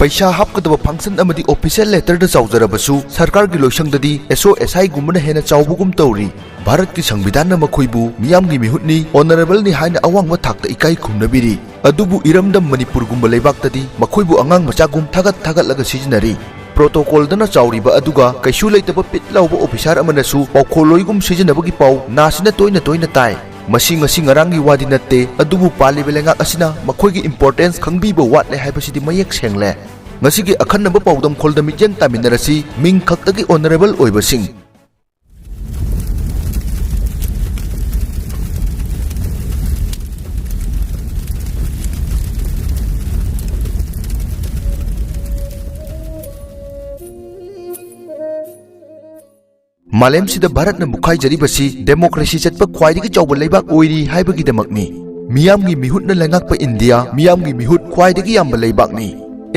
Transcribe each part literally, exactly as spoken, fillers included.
ꯄꯩꯁꯥ ꯍꯥꯞꯀꯗꯕ function ꯑꯃꯗꯤ official letterꯗ ꯆꯥꯎꯖꯔꯕꯁꯨ, ꯁꯔꯀꯥꯔꯒꯤ ꯂꯣꯏꯁꯪꯗꯗꯤ S O S I ꯒꯨꯝꯕꯅ ꯍꯦꯟꯅ ꯆꯥꯎꯕꯒꯨꯝ ꯇꯧꯔꯤ꯫ ꯚꯥꯔꯠꯀꯤ ꯁꯪꯕꯤꯙꯥꯟꯅ ꯃꯈꯣꯏꯕꯨ ꯃꯤꯌꯥꯝꯒꯤ ꯃꯤꯍꯨꯠꯅꯤ, honourableꯅꯤ ꯍꯥꯏꯅ ꯑꯋꯥꯡꯕ ꯊꯥꯛꯇ ꯏꯀꯥꯏ ꯈꯨꯝꯅꯕꯤꯔꯤ꯫ ꯑꯗꯨꯕꯨ ꯏꯔꯝꯗꯝ ꯃꯅꯤꯄꯨꯔꯒꯨꯝꯕ ꯂꯩꯕꯥꯛꯇꯗꯤ ꯃꯈꯣꯏꯕꯨ ꯑꯉꯥꯡ ꯃꯆꯥꯒꯨꯝ ꯊꯥꯒꯠ ꯊꯥꯒꯠꯂꯒ ꯁꯤꯖꯤꯟꯅꯔꯤ꯫ Protocolꯗꯅ ꯆꯥꯎꯔꯤꯕ ꯑꯗꯨꯒ ꯀꯩꯁꯨ ꯂꯩꯇꯕ ꯄꯤꯠ ꯂꯥꯎꯕ officer ꯑꯃꯅꯁꯨ ꯄꯥꯎꯈꯣꯜꯂꯣꯏꯒꯨꯝ ꯁꯤꯖꯤꯟꯅꯕꯒꯤ ꯄꯥꯎ ꯅꯥꯁꯤꯅ ꯇꯣꯏꯅ ꯇꯣꯏꯅ ꯇꯥꯏ꯫ ꯃꯁꯤ ꯉꯁꯤ ꯉꯔꯥꯡꯒꯤ ꯋꯥꯗꯤ ꯅꯠꯇꯦ, ꯑꯗꯨꯕꯨ ꯄꯥꯜꯂꯤꯕ ꯂꯩꯉꯥꯛ ꯑꯁꯤꯅ ꯃꯈꯣꯏꯒꯤ importance ꯈꯪꯕꯤꯕ ꯋꯥꯠꯂꯦ ꯍꯥꯏꯕꯁꯤꯗꯤ ꯃꯌꯦꯛ ꯁꯦꯡꯂꯦ꯫ ꯉꯁꯤꯒꯤ ꯑꯈꯟꯅꯕ ꯄꯥꯎꯗꯝꯈꯣꯜꯗ ꯃꯤꯠꯌꯦꯡ ꯇꯥꯃꯤꯟꯅꯔꯁꯤ, ꯃꯤꯡ ꯈꯛꯇꯒꯤ honourable ꯑꯣꯏꯕꯁꯤꯡ꯫ ꯃꯥꯂꯦꯝꯁꯤꯗ ꯚꯥꯔꯠꯅ ꯃꯨꯛꯈꯥꯏꯖꯔꯤꯕꯁꯤ democracy ꯆꯠꯄ ꯈ꯭ꯋꯥꯏꯗꯒꯤ ꯆꯥꯎꯕ ꯂꯩꯕꯥꯛ ꯑꯣꯏꯔꯤ ꯍꯥꯏꯕꯒꯤꯗꯃꯛꯅꯤ꯫ ꯃꯤꯌꯥꯝꯒꯤ ꯃꯤꯍꯨꯠꯅ ꯂꯩꯉꯥꯛꯄ ꯏꯟꯗꯤꯌꯥ, ꯃꯤꯌꯥꯝꯒꯤ ꯃꯤꯍꯨꯠ ꯈ꯭ꯋꯥꯏꯗꯒꯤ ꯌꯥꯝꯕ ꯂꯩꯕꯥꯛꯅꯤ꯫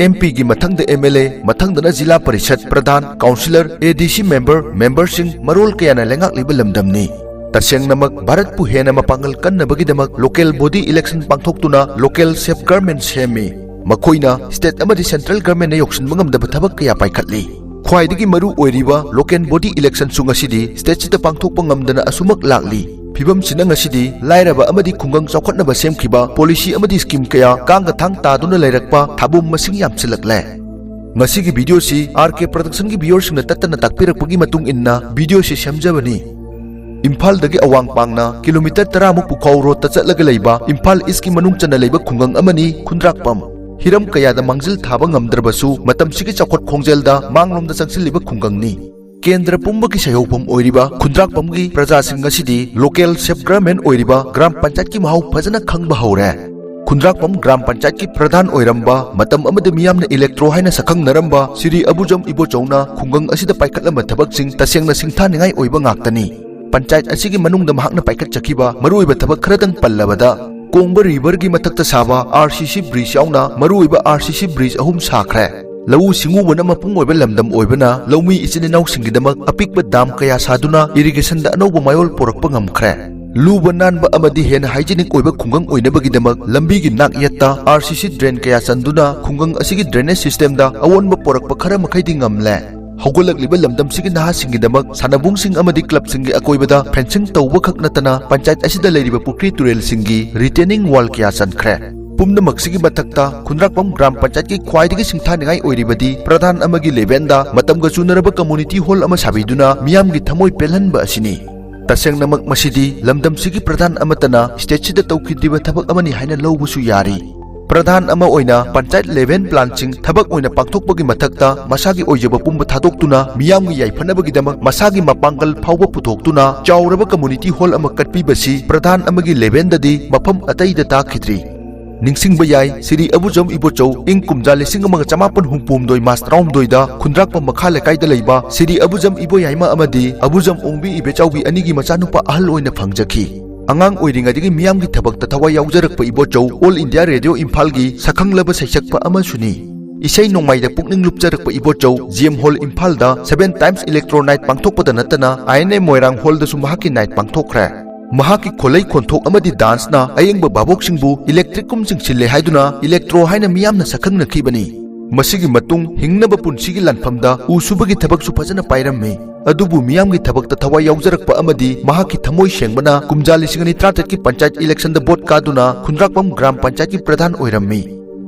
M Pꯒꯤ ꯃꯊꯪꯗ M L A, ꯃꯊꯪꯗꯅ zila parishad Pradhan, councillor, A D C member, memberꯁꯤꯡ ꯃꯔꯣꯜ ꯀꯌꯥꯅ ꯂꯩꯉꯥꯛꯂꯤꯕ ꯂꯝꯗꯝꯅꯤ꯫ ꯇꯁꯦꯡꯅꯃꯛ ꯚꯥꯔꯠꯄꯨ ꯍꯦꯟꯅ ꯃꯄꯥꯡꯒꯜ ꯀꯟꯅꯕꯒꯤꯗꯃꯛ local body election ꯄꯥꯡꯊꯣꯛꯇꯨꯅ local self government ꯁꯦꯝꯃꯤ꯫ ꯃꯈꯣꯏꯅ state ꯑꯃꯗꯤ central governmentꯅ ꯌꯧꯁꯤꯟꯕ ꯉꯝꯗꯕ ꯊꯕꯛ ꯀꯌꯥ ꯄꯥꯏꯈꯠꯂꯤ꯫ ꯈ꯭ꯋꯥꯏꯗꯒꯤ ꯃꯔꯨ ꯑꯣꯏꯔꯤꯕ local body electionꯁꯨ ꯉꯁꯤꯗꯤ stateꯁꯤꯗ ꯄꯥꯡꯊꯣꯛꯄ ꯉꯝꯗꯅ ꯑꯁꯨꯃꯛ ꯂꯥꯛꯂꯤ꯫ ꯐꯤꯕꯝꯁꯤꯅ ꯉꯁꯤꯗꯤ ꯂꯥꯏꯔꯕ ꯑꯃꯗꯤ ꯈꯨꯡꯒꯪ ꯆꯥꯎꯈꯠꯅꯕ ꯁꯦꯝꯈꯤꯕ policy ꯑꯃꯗꯤ scheme ꯀꯌꯥ ꯀꯥꯡꯒ ꯊꯥꯡ ꯇꯥꯗꯨꯅ ꯂꯩꯔꯛꯄ ꯊꯥꯕꯨꯝ ꯃꯁꯤꯡ ꯌꯥꯝꯁꯤꯜꯂꯛꯂꯦ꯫ ꯉꯁꯤꯒꯤ videoꯁꯤ R K Productionꯒꯤ viewerꯁꯤꯡꯅ ꯇꯠꯇꯅ ꯇꯥꯛꯄꯤꯔꯛꯄꯒꯤ ꯃꯇꯨꯡ ꯏꯟꯅ videoꯁꯤ ꯁꯦꯝꯖꯕꯅꯤ꯫ ꯏꯝꯐꯥꯜꯗꯒꯤ ꯑꯋꯥꯡ ꯄꯥꯡꯅ kilometre ꯇꯔꯥꯃꯨꯛ ꯄꯨꯈꯥꯎ roadꯇ ꯆꯠꯂꯒ ꯂꯩꯕ ꯏꯝꯐꯥꯜ Eastꯀꯤ ꯃꯅꯨꯡ ꯆꯟꯅ ꯂꯩꯕ ꯈꯨꯡꯒꯪ ꯑꯃꯅꯤ ꯈꯨꯟꯗ꯭ꯔꯥꯛꯄꯝ꯫ ꯍꯤꯔꯝ ꯀꯌꯥꯗ ꯃꯥꯡꯖꯤꯜ ꯊꯥꯕ ꯉꯝꯗ꯭ꯔꯕꯁꯨ ꯃꯇꯝꯁꯤꯒꯤ ꯆꯥꯎꯈꯠ ꯈꯣꯡꯖꯦꯜꯗ ꯃꯥꯡꯂꯣꯝꯗ ꯆꯪꯁꯤꯜꯂꯤꯕ ꯈꯨꯡꯒꯪꯅꯤ꯫ ꯀꯦꯟꯗ꯭ꯔ ꯄꯨꯝꯕꯒꯤ ꯁꯩꯍꯧꯐꯝ ꯑꯣꯏꯔꯤꯕ ꯈꯨꯟꯗ꯭ꯔꯥꯛꯄꯝꯒꯤ ꯄ꯭ꯔꯖꯥꯁꯤꯡ ꯉꯁꯤꯗꯤ local self government ꯑꯣꯏꯔꯤꯕ ꯒ꯭ꯔꯥꯝ ꯄꯟꯆꯥꯌꯠꯀꯤ ꯃꯍꯥꯎ ꯐꯖꯅ ꯈꯪꯕ ꯍꯧꯔꯦ꯫ ꯈꯨꯟꯗ꯭ꯔꯥꯛꯄꯝ ꯒ꯭ꯔꯥꯝ ꯄꯟꯆꯥꯌꯠꯀꯤ ꯄ꯭ꯔꯙꯥꯟ ꯑꯣꯏꯔꯝꯕ, ꯃꯇꯝ ꯑꯃꯗ ꯃꯤꯌꯥꯝꯅ electro ꯍꯥꯏꯅ ꯁꯛꯈꯪꯅꯔꯝꯕ ꯁꯤꯔꯤ ꯑꯕꯨꯖꯝ ꯏꯕꯣꯆꯧꯅ ꯈꯨꯡꯒꯪ ꯑꯁꯤꯗ ꯄꯥꯏꯈꯠꯂꯝꯕ ꯊꯕꯛꯁꯤꯡ ꯇꯁꯦꯡꯅ ꯁꯤꯡꯊꯥꯅꯤꯡꯉꯥꯏ ꯑꯣꯏꯕ ꯉꯥꯛꯇꯅꯤ꯫ ꯄꯟꯆꯥꯌꯠ ꯑꯁꯤꯒꯤ ꯃꯅꯨꯡꯗ ꯃꯍꯥꯛꯅ ꯄꯥꯏꯈꯠꯆꯈꯤꯕ ꯃꯔꯨꯑꯣꯏꯕ ꯊꯕꯛ ꯈꯔꯗꯪ ꯄꯜꯂꯕꯗ, ꯀꯣꯡꯕ riverꯒꯤ ꯃꯊꯛꯇ ꯁꯥꯕ R C C bridge ꯌꯥꯎꯅ ꯃꯔꯨꯑꯣꯏꯕ R C C bridge ꯑꯍꯨꯝ ꯁꯥꯈ꯭ꯔꯦ꯫ ꯂꯧꯎ ꯁꯤꯡꯎꯕꯅ ꯃꯄꯨꯡ ꯑꯣꯏꯕ ꯂꯝꯗꯝ ꯑꯣꯏꯕꯅ ꯂꯧꯃꯤ ꯏꯆꯤꯟ ꯏꯅꯥꯎꯁꯤꯡꯒꯤꯗꯃꯛ ꯑꯄꯤꯛꯄ dam ꯀꯌꯥ ꯁꯥꯗꯨꯅ irrigationꯗ ꯑꯅꯧꯕ ꯃꯌꯣꯜ ꯄꯨꯔꯛꯄ ꯉꯝꯈ꯭ꯔꯦ꯫ ꯂꯨꯕ ꯅꯥꯟꯕ ꯑꯃꯗꯤ ꯍꯦꯟꯅ hygienic ꯑꯣꯏꯕ ꯈꯨꯡꯒꯪ ꯑꯣꯏꯅꯕꯒꯤꯗꯃꯛ ꯂꯝꯕꯤꯒꯤ ꯅꯥꯛ ꯌꯦꯠꯇ RCC drain ꯀꯌꯥ ꯆꯟꯗꯨꯅ ꯈꯨꯡꯒꯪ ꯑꯁꯤꯒꯤ drainage systemꯗ ꯑꯑꯣꯟꯕ ꯄꯣꯔꯛꯄ ꯈꯔ ꯃꯈꯩꯗꯤ ꯉꯝꯂꯦ꯫ ꯍꯧꯒꯠꯂꯛꯂꯤꯕ ꯂꯝꯗꯝꯁꯤꯒꯤ ꯅꯍꯥꯁꯤꯡꯒꯤꯗꯃꯛ ꯁꯥꯟꯅꯕꯨꯡꯁꯤꯡ ꯑꯃꯗꯤ clubꯁꯤꯡꯒꯤ ꯑꯀꯣꯏꯕꯗ fencing ꯇꯧꯕ ꯈꯛ ꯅꯠꯇꯅ ꯄꯟꯆꯥꯌꯠ ꯑꯁꯤꯗ ꯂꯩꯔꯤꯕ ꯄꯨꯈ꯭ꯔꯤ ꯇꯨꯔꯦꯜꯁꯤꯡꯒꯤ retaining wall ꯀꯌꯥ ꯆꯟꯈ꯭ꯔꯦ꯫ ꯄꯨꯝꯅꯃꯛꯁꯤꯒꯤ ꯃꯊꯛꯇ ꯈꯨꯟꯗ꯭ꯔꯥꯛꯄꯝ ꯒ꯭ꯔꯥꯝ ꯄꯟꯆꯥꯌꯠꯀꯤ ꯈ꯭ꯋꯥꯏꯗꯒꯤ ꯁꯤꯡꯊꯥꯅꯤꯡꯉꯥꯏ ꯑꯣꯏꯔꯤꯕꯗꯤ ꯄ꯭ꯔꯙꯥꯟ ꯑꯃꯒꯤ ꯂꯦꯚꯦꯟꯗ ꯃꯇꯝꯒ ꯆꯨꯅꯔꯕ community hall ꯑꯃ ꯁꯥꯕꯤꯗꯨꯅ ꯃꯤꯌꯥꯝꯒꯤ ꯊꯃꯣꯏ ꯄꯦꯜꯍꯟꯕ ꯑꯁꯤꯅꯤ꯫ ꯇꯁꯦꯡꯅꯃꯛ ꯃꯁꯤꯗꯤ ꯂꯝꯗꯝꯁꯤꯒꯤ ꯄ꯭ꯔꯙꯥꯟ ꯑꯃꯠꯇꯅ stateꯁꯤꯗ ꯇꯧꯈꯤꯗ꯭ꯔꯤꯕ ꯊꯕꯛ ꯑꯃꯅꯤ ꯍꯥꯏꯅ ꯂꯧꯕꯁꯨ ꯌꯥꯔꯤ꯫ ꯄ꯭ꯔꯙꯥꯟ ꯑꯃ ꯑꯣꯏꯅ ꯄꯟꯆꯥꯌꯠ ꯂꯦꯚꯦꯟ ꯄ꯭ꯂꯥꯟꯁꯤꯡ ꯊꯕꯛ ꯑꯣꯏꯅ ꯄꯥꯡꯊꯣꯛꯄꯒꯤ ꯃꯊꯛꯇ ꯃꯁꯥꯒꯤ ꯑꯣꯏꯖꯕ ꯄꯨꯝꯕ ꯊꯥꯗꯣꯛꯇꯨꯅ ꯃꯤꯌꯥꯝꯒꯤ ꯌꯥꯏꯐꯅꯕꯒꯤꯗꯃꯛ ꯃꯁꯥꯒꯤ ꯃꯄꯥꯡꯒꯜ ꯐꯥꯎꯕ ꯄꯨꯊꯣꯛꯇꯨꯅ ꯆꯥꯎꯔꯕ community hall ꯑꯃ ꯀꯠꯄꯤꯕꯁꯤ ꯄ꯭ꯔꯙꯥꯟ ꯑꯃꯒꯤ ꯂꯦꯚꯦꯟꯗꯗꯤ ꯃꯐꯝ ꯑꯇꯩꯗ ꯇꯥꯈꯤꯗ꯭ꯔꯤ꯫ ꯅꯤꯡꯁꯤꯡꯕ ꯌꯥꯏ, ꯁꯤꯔꯤ ꯑꯕꯨꯖꯝ ꯏꯕꯣꯆꯧ ꯏꯪ ꯀꯨꯝꯖꯥ ꯂꯤꯁꯤꯡ ꯑꯃꯒ ꯆꯃꯥꯄꯟ ꯍꯨꯝꯐꯨ ꯍꯨꯝꯗꯣꯏ ꯃꯥꯔꯆ ꯇꯔꯥꯍꯨꯝꯗꯣꯏꯗ ꯈꯨꯟꯗ꯭ꯔꯥꯛꯄꯝ ꯃꯈꯥ ꯂꯩꯀꯥꯏꯗ ꯂꯩꯕ ꯁꯤꯔꯤ ꯑꯕꯨꯖꯝ ꯏꯕꯣꯌꯥꯏꯃ ꯑꯃꯗꯤ ꯑꯕꯨꯖꯝ ꯑꯣꯡꯕꯤ ꯏꯕꯦꯆꯥꯎꯕꯤ ꯑꯅꯤꯒꯤ ꯃꯆꯥꯅꯨꯄꯥ ꯑꯍꯜ ꯑꯣꯏꯅ ꯐꯪꯖꯈꯤ꯫ ꯑꯉꯥꯡ ꯑꯣꯏꯔꯤꯉꯩꯗꯒꯤ ꯃꯤꯌꯥꯝꯒꯤ ꯊꯕꯛꯇ ꯊꯋꯥꯏ ꯌꯥꯎꯖꯔꯛꯄ ꯏꯕꯣꯆꯧ All India Radio ꯏꯝꯐꯥꯜꯒꯤ ꯁꯛꯈꯪꯂꯕ ꯁꯩꯁꯛꯄ ꯑꯃꯁꯨꯅꯤ꯫ ꯏꯁꯩ ꯅꯣꯡꯃꯥꯏꯗ ꯄꯨꯛꯅꯤꯡ ꯂꯨꯞꯆꯔꯛꯄ ꯏꯕꯣꯆꯧ GM Hall ꯏꯝꯐꯥꯜꯗ seven times electro night ꯄꯥꯡꯊꯣꯛꯄꯗ ꯅꯠꯇꯅ INA ꯃꯣꯏꯔꯥꯡ hallꯗꯁꯨ ꯃꯍꯥꯛꯀꯤ night ꯄꯥꯡꯊꯣꯛꯈ꯭ꯔꯦ꯫ ꯃꯍꯥꯛꯀꯤ ꯈꯣꯂꯩ ꯈꯣꯟꯊꯣꯛ ꯑꯃꯗꯤ danceꯅ ꯑꯌꯦꯡꯕ ꯚꯥꯕꯣꯛꯁꯤꯡꯕꯨ electricꯀꯨꯝ ꯆꯤꯡꯁꯤꯜꯂꯦ ꯍꯥꯏꯗꯨꯅ electro ꯍꯥꯏꯅ ꯃꯤꯌꯥꯝꯅ ꯁꯛꯈꯪꯅꯈꯤꯕꯅꯤ꯫ ꯃꯁꯤꯒꯤ ꯃꯇꯨꯡ ꯍꯤꯡꯅꯕ ꯄꯨꯟꯁꯤꯒꯤ ꯂꯥꯟꯐꯝꯗ ꯎ ꯁꯨꯕꯒꯤ ꯊꯕꯛꯁꯨ ꯐꯖꯅ ꯄꯥꯏꯔꯝꯃꯤ꯫ ꯑꯗꯨꯕꯨ ꯃꯤꯌꯥꯝꯒꯤ ꯊꯕꯛꯇ ꯊꯋꯥꯏ ꯌꯥꯎꯖꯔꯛꯄ ꯑꯃꯗꯤ ꯃꯍꯥꯛꯀꯤ ꯊꯃꯣꯏ ꯁꯦꯡꯕꯅ ꯀꯨꯝꯖꯥ ꯂꯤꯁꯤꯡ ꯑꯅꯤ ꯇꯔꯥꯇꯔꯦꯠꯀꯤ ꯄꯟꯆꯥꯌꯠ electionꯗ vote ꯀꯥꯗꯨꯅ ꯈꯨꯟꯗ꯭ꯔꯥꯛꯄꯝ ꯒ꯭ꯔꯥꯝ ꯄꯟꯆꯥꯌꯠꯀꯤ ꯄ꯭ꯔꯙꯥꯟ ꯑꯣꯏꯔꯝꯃꯤ꯫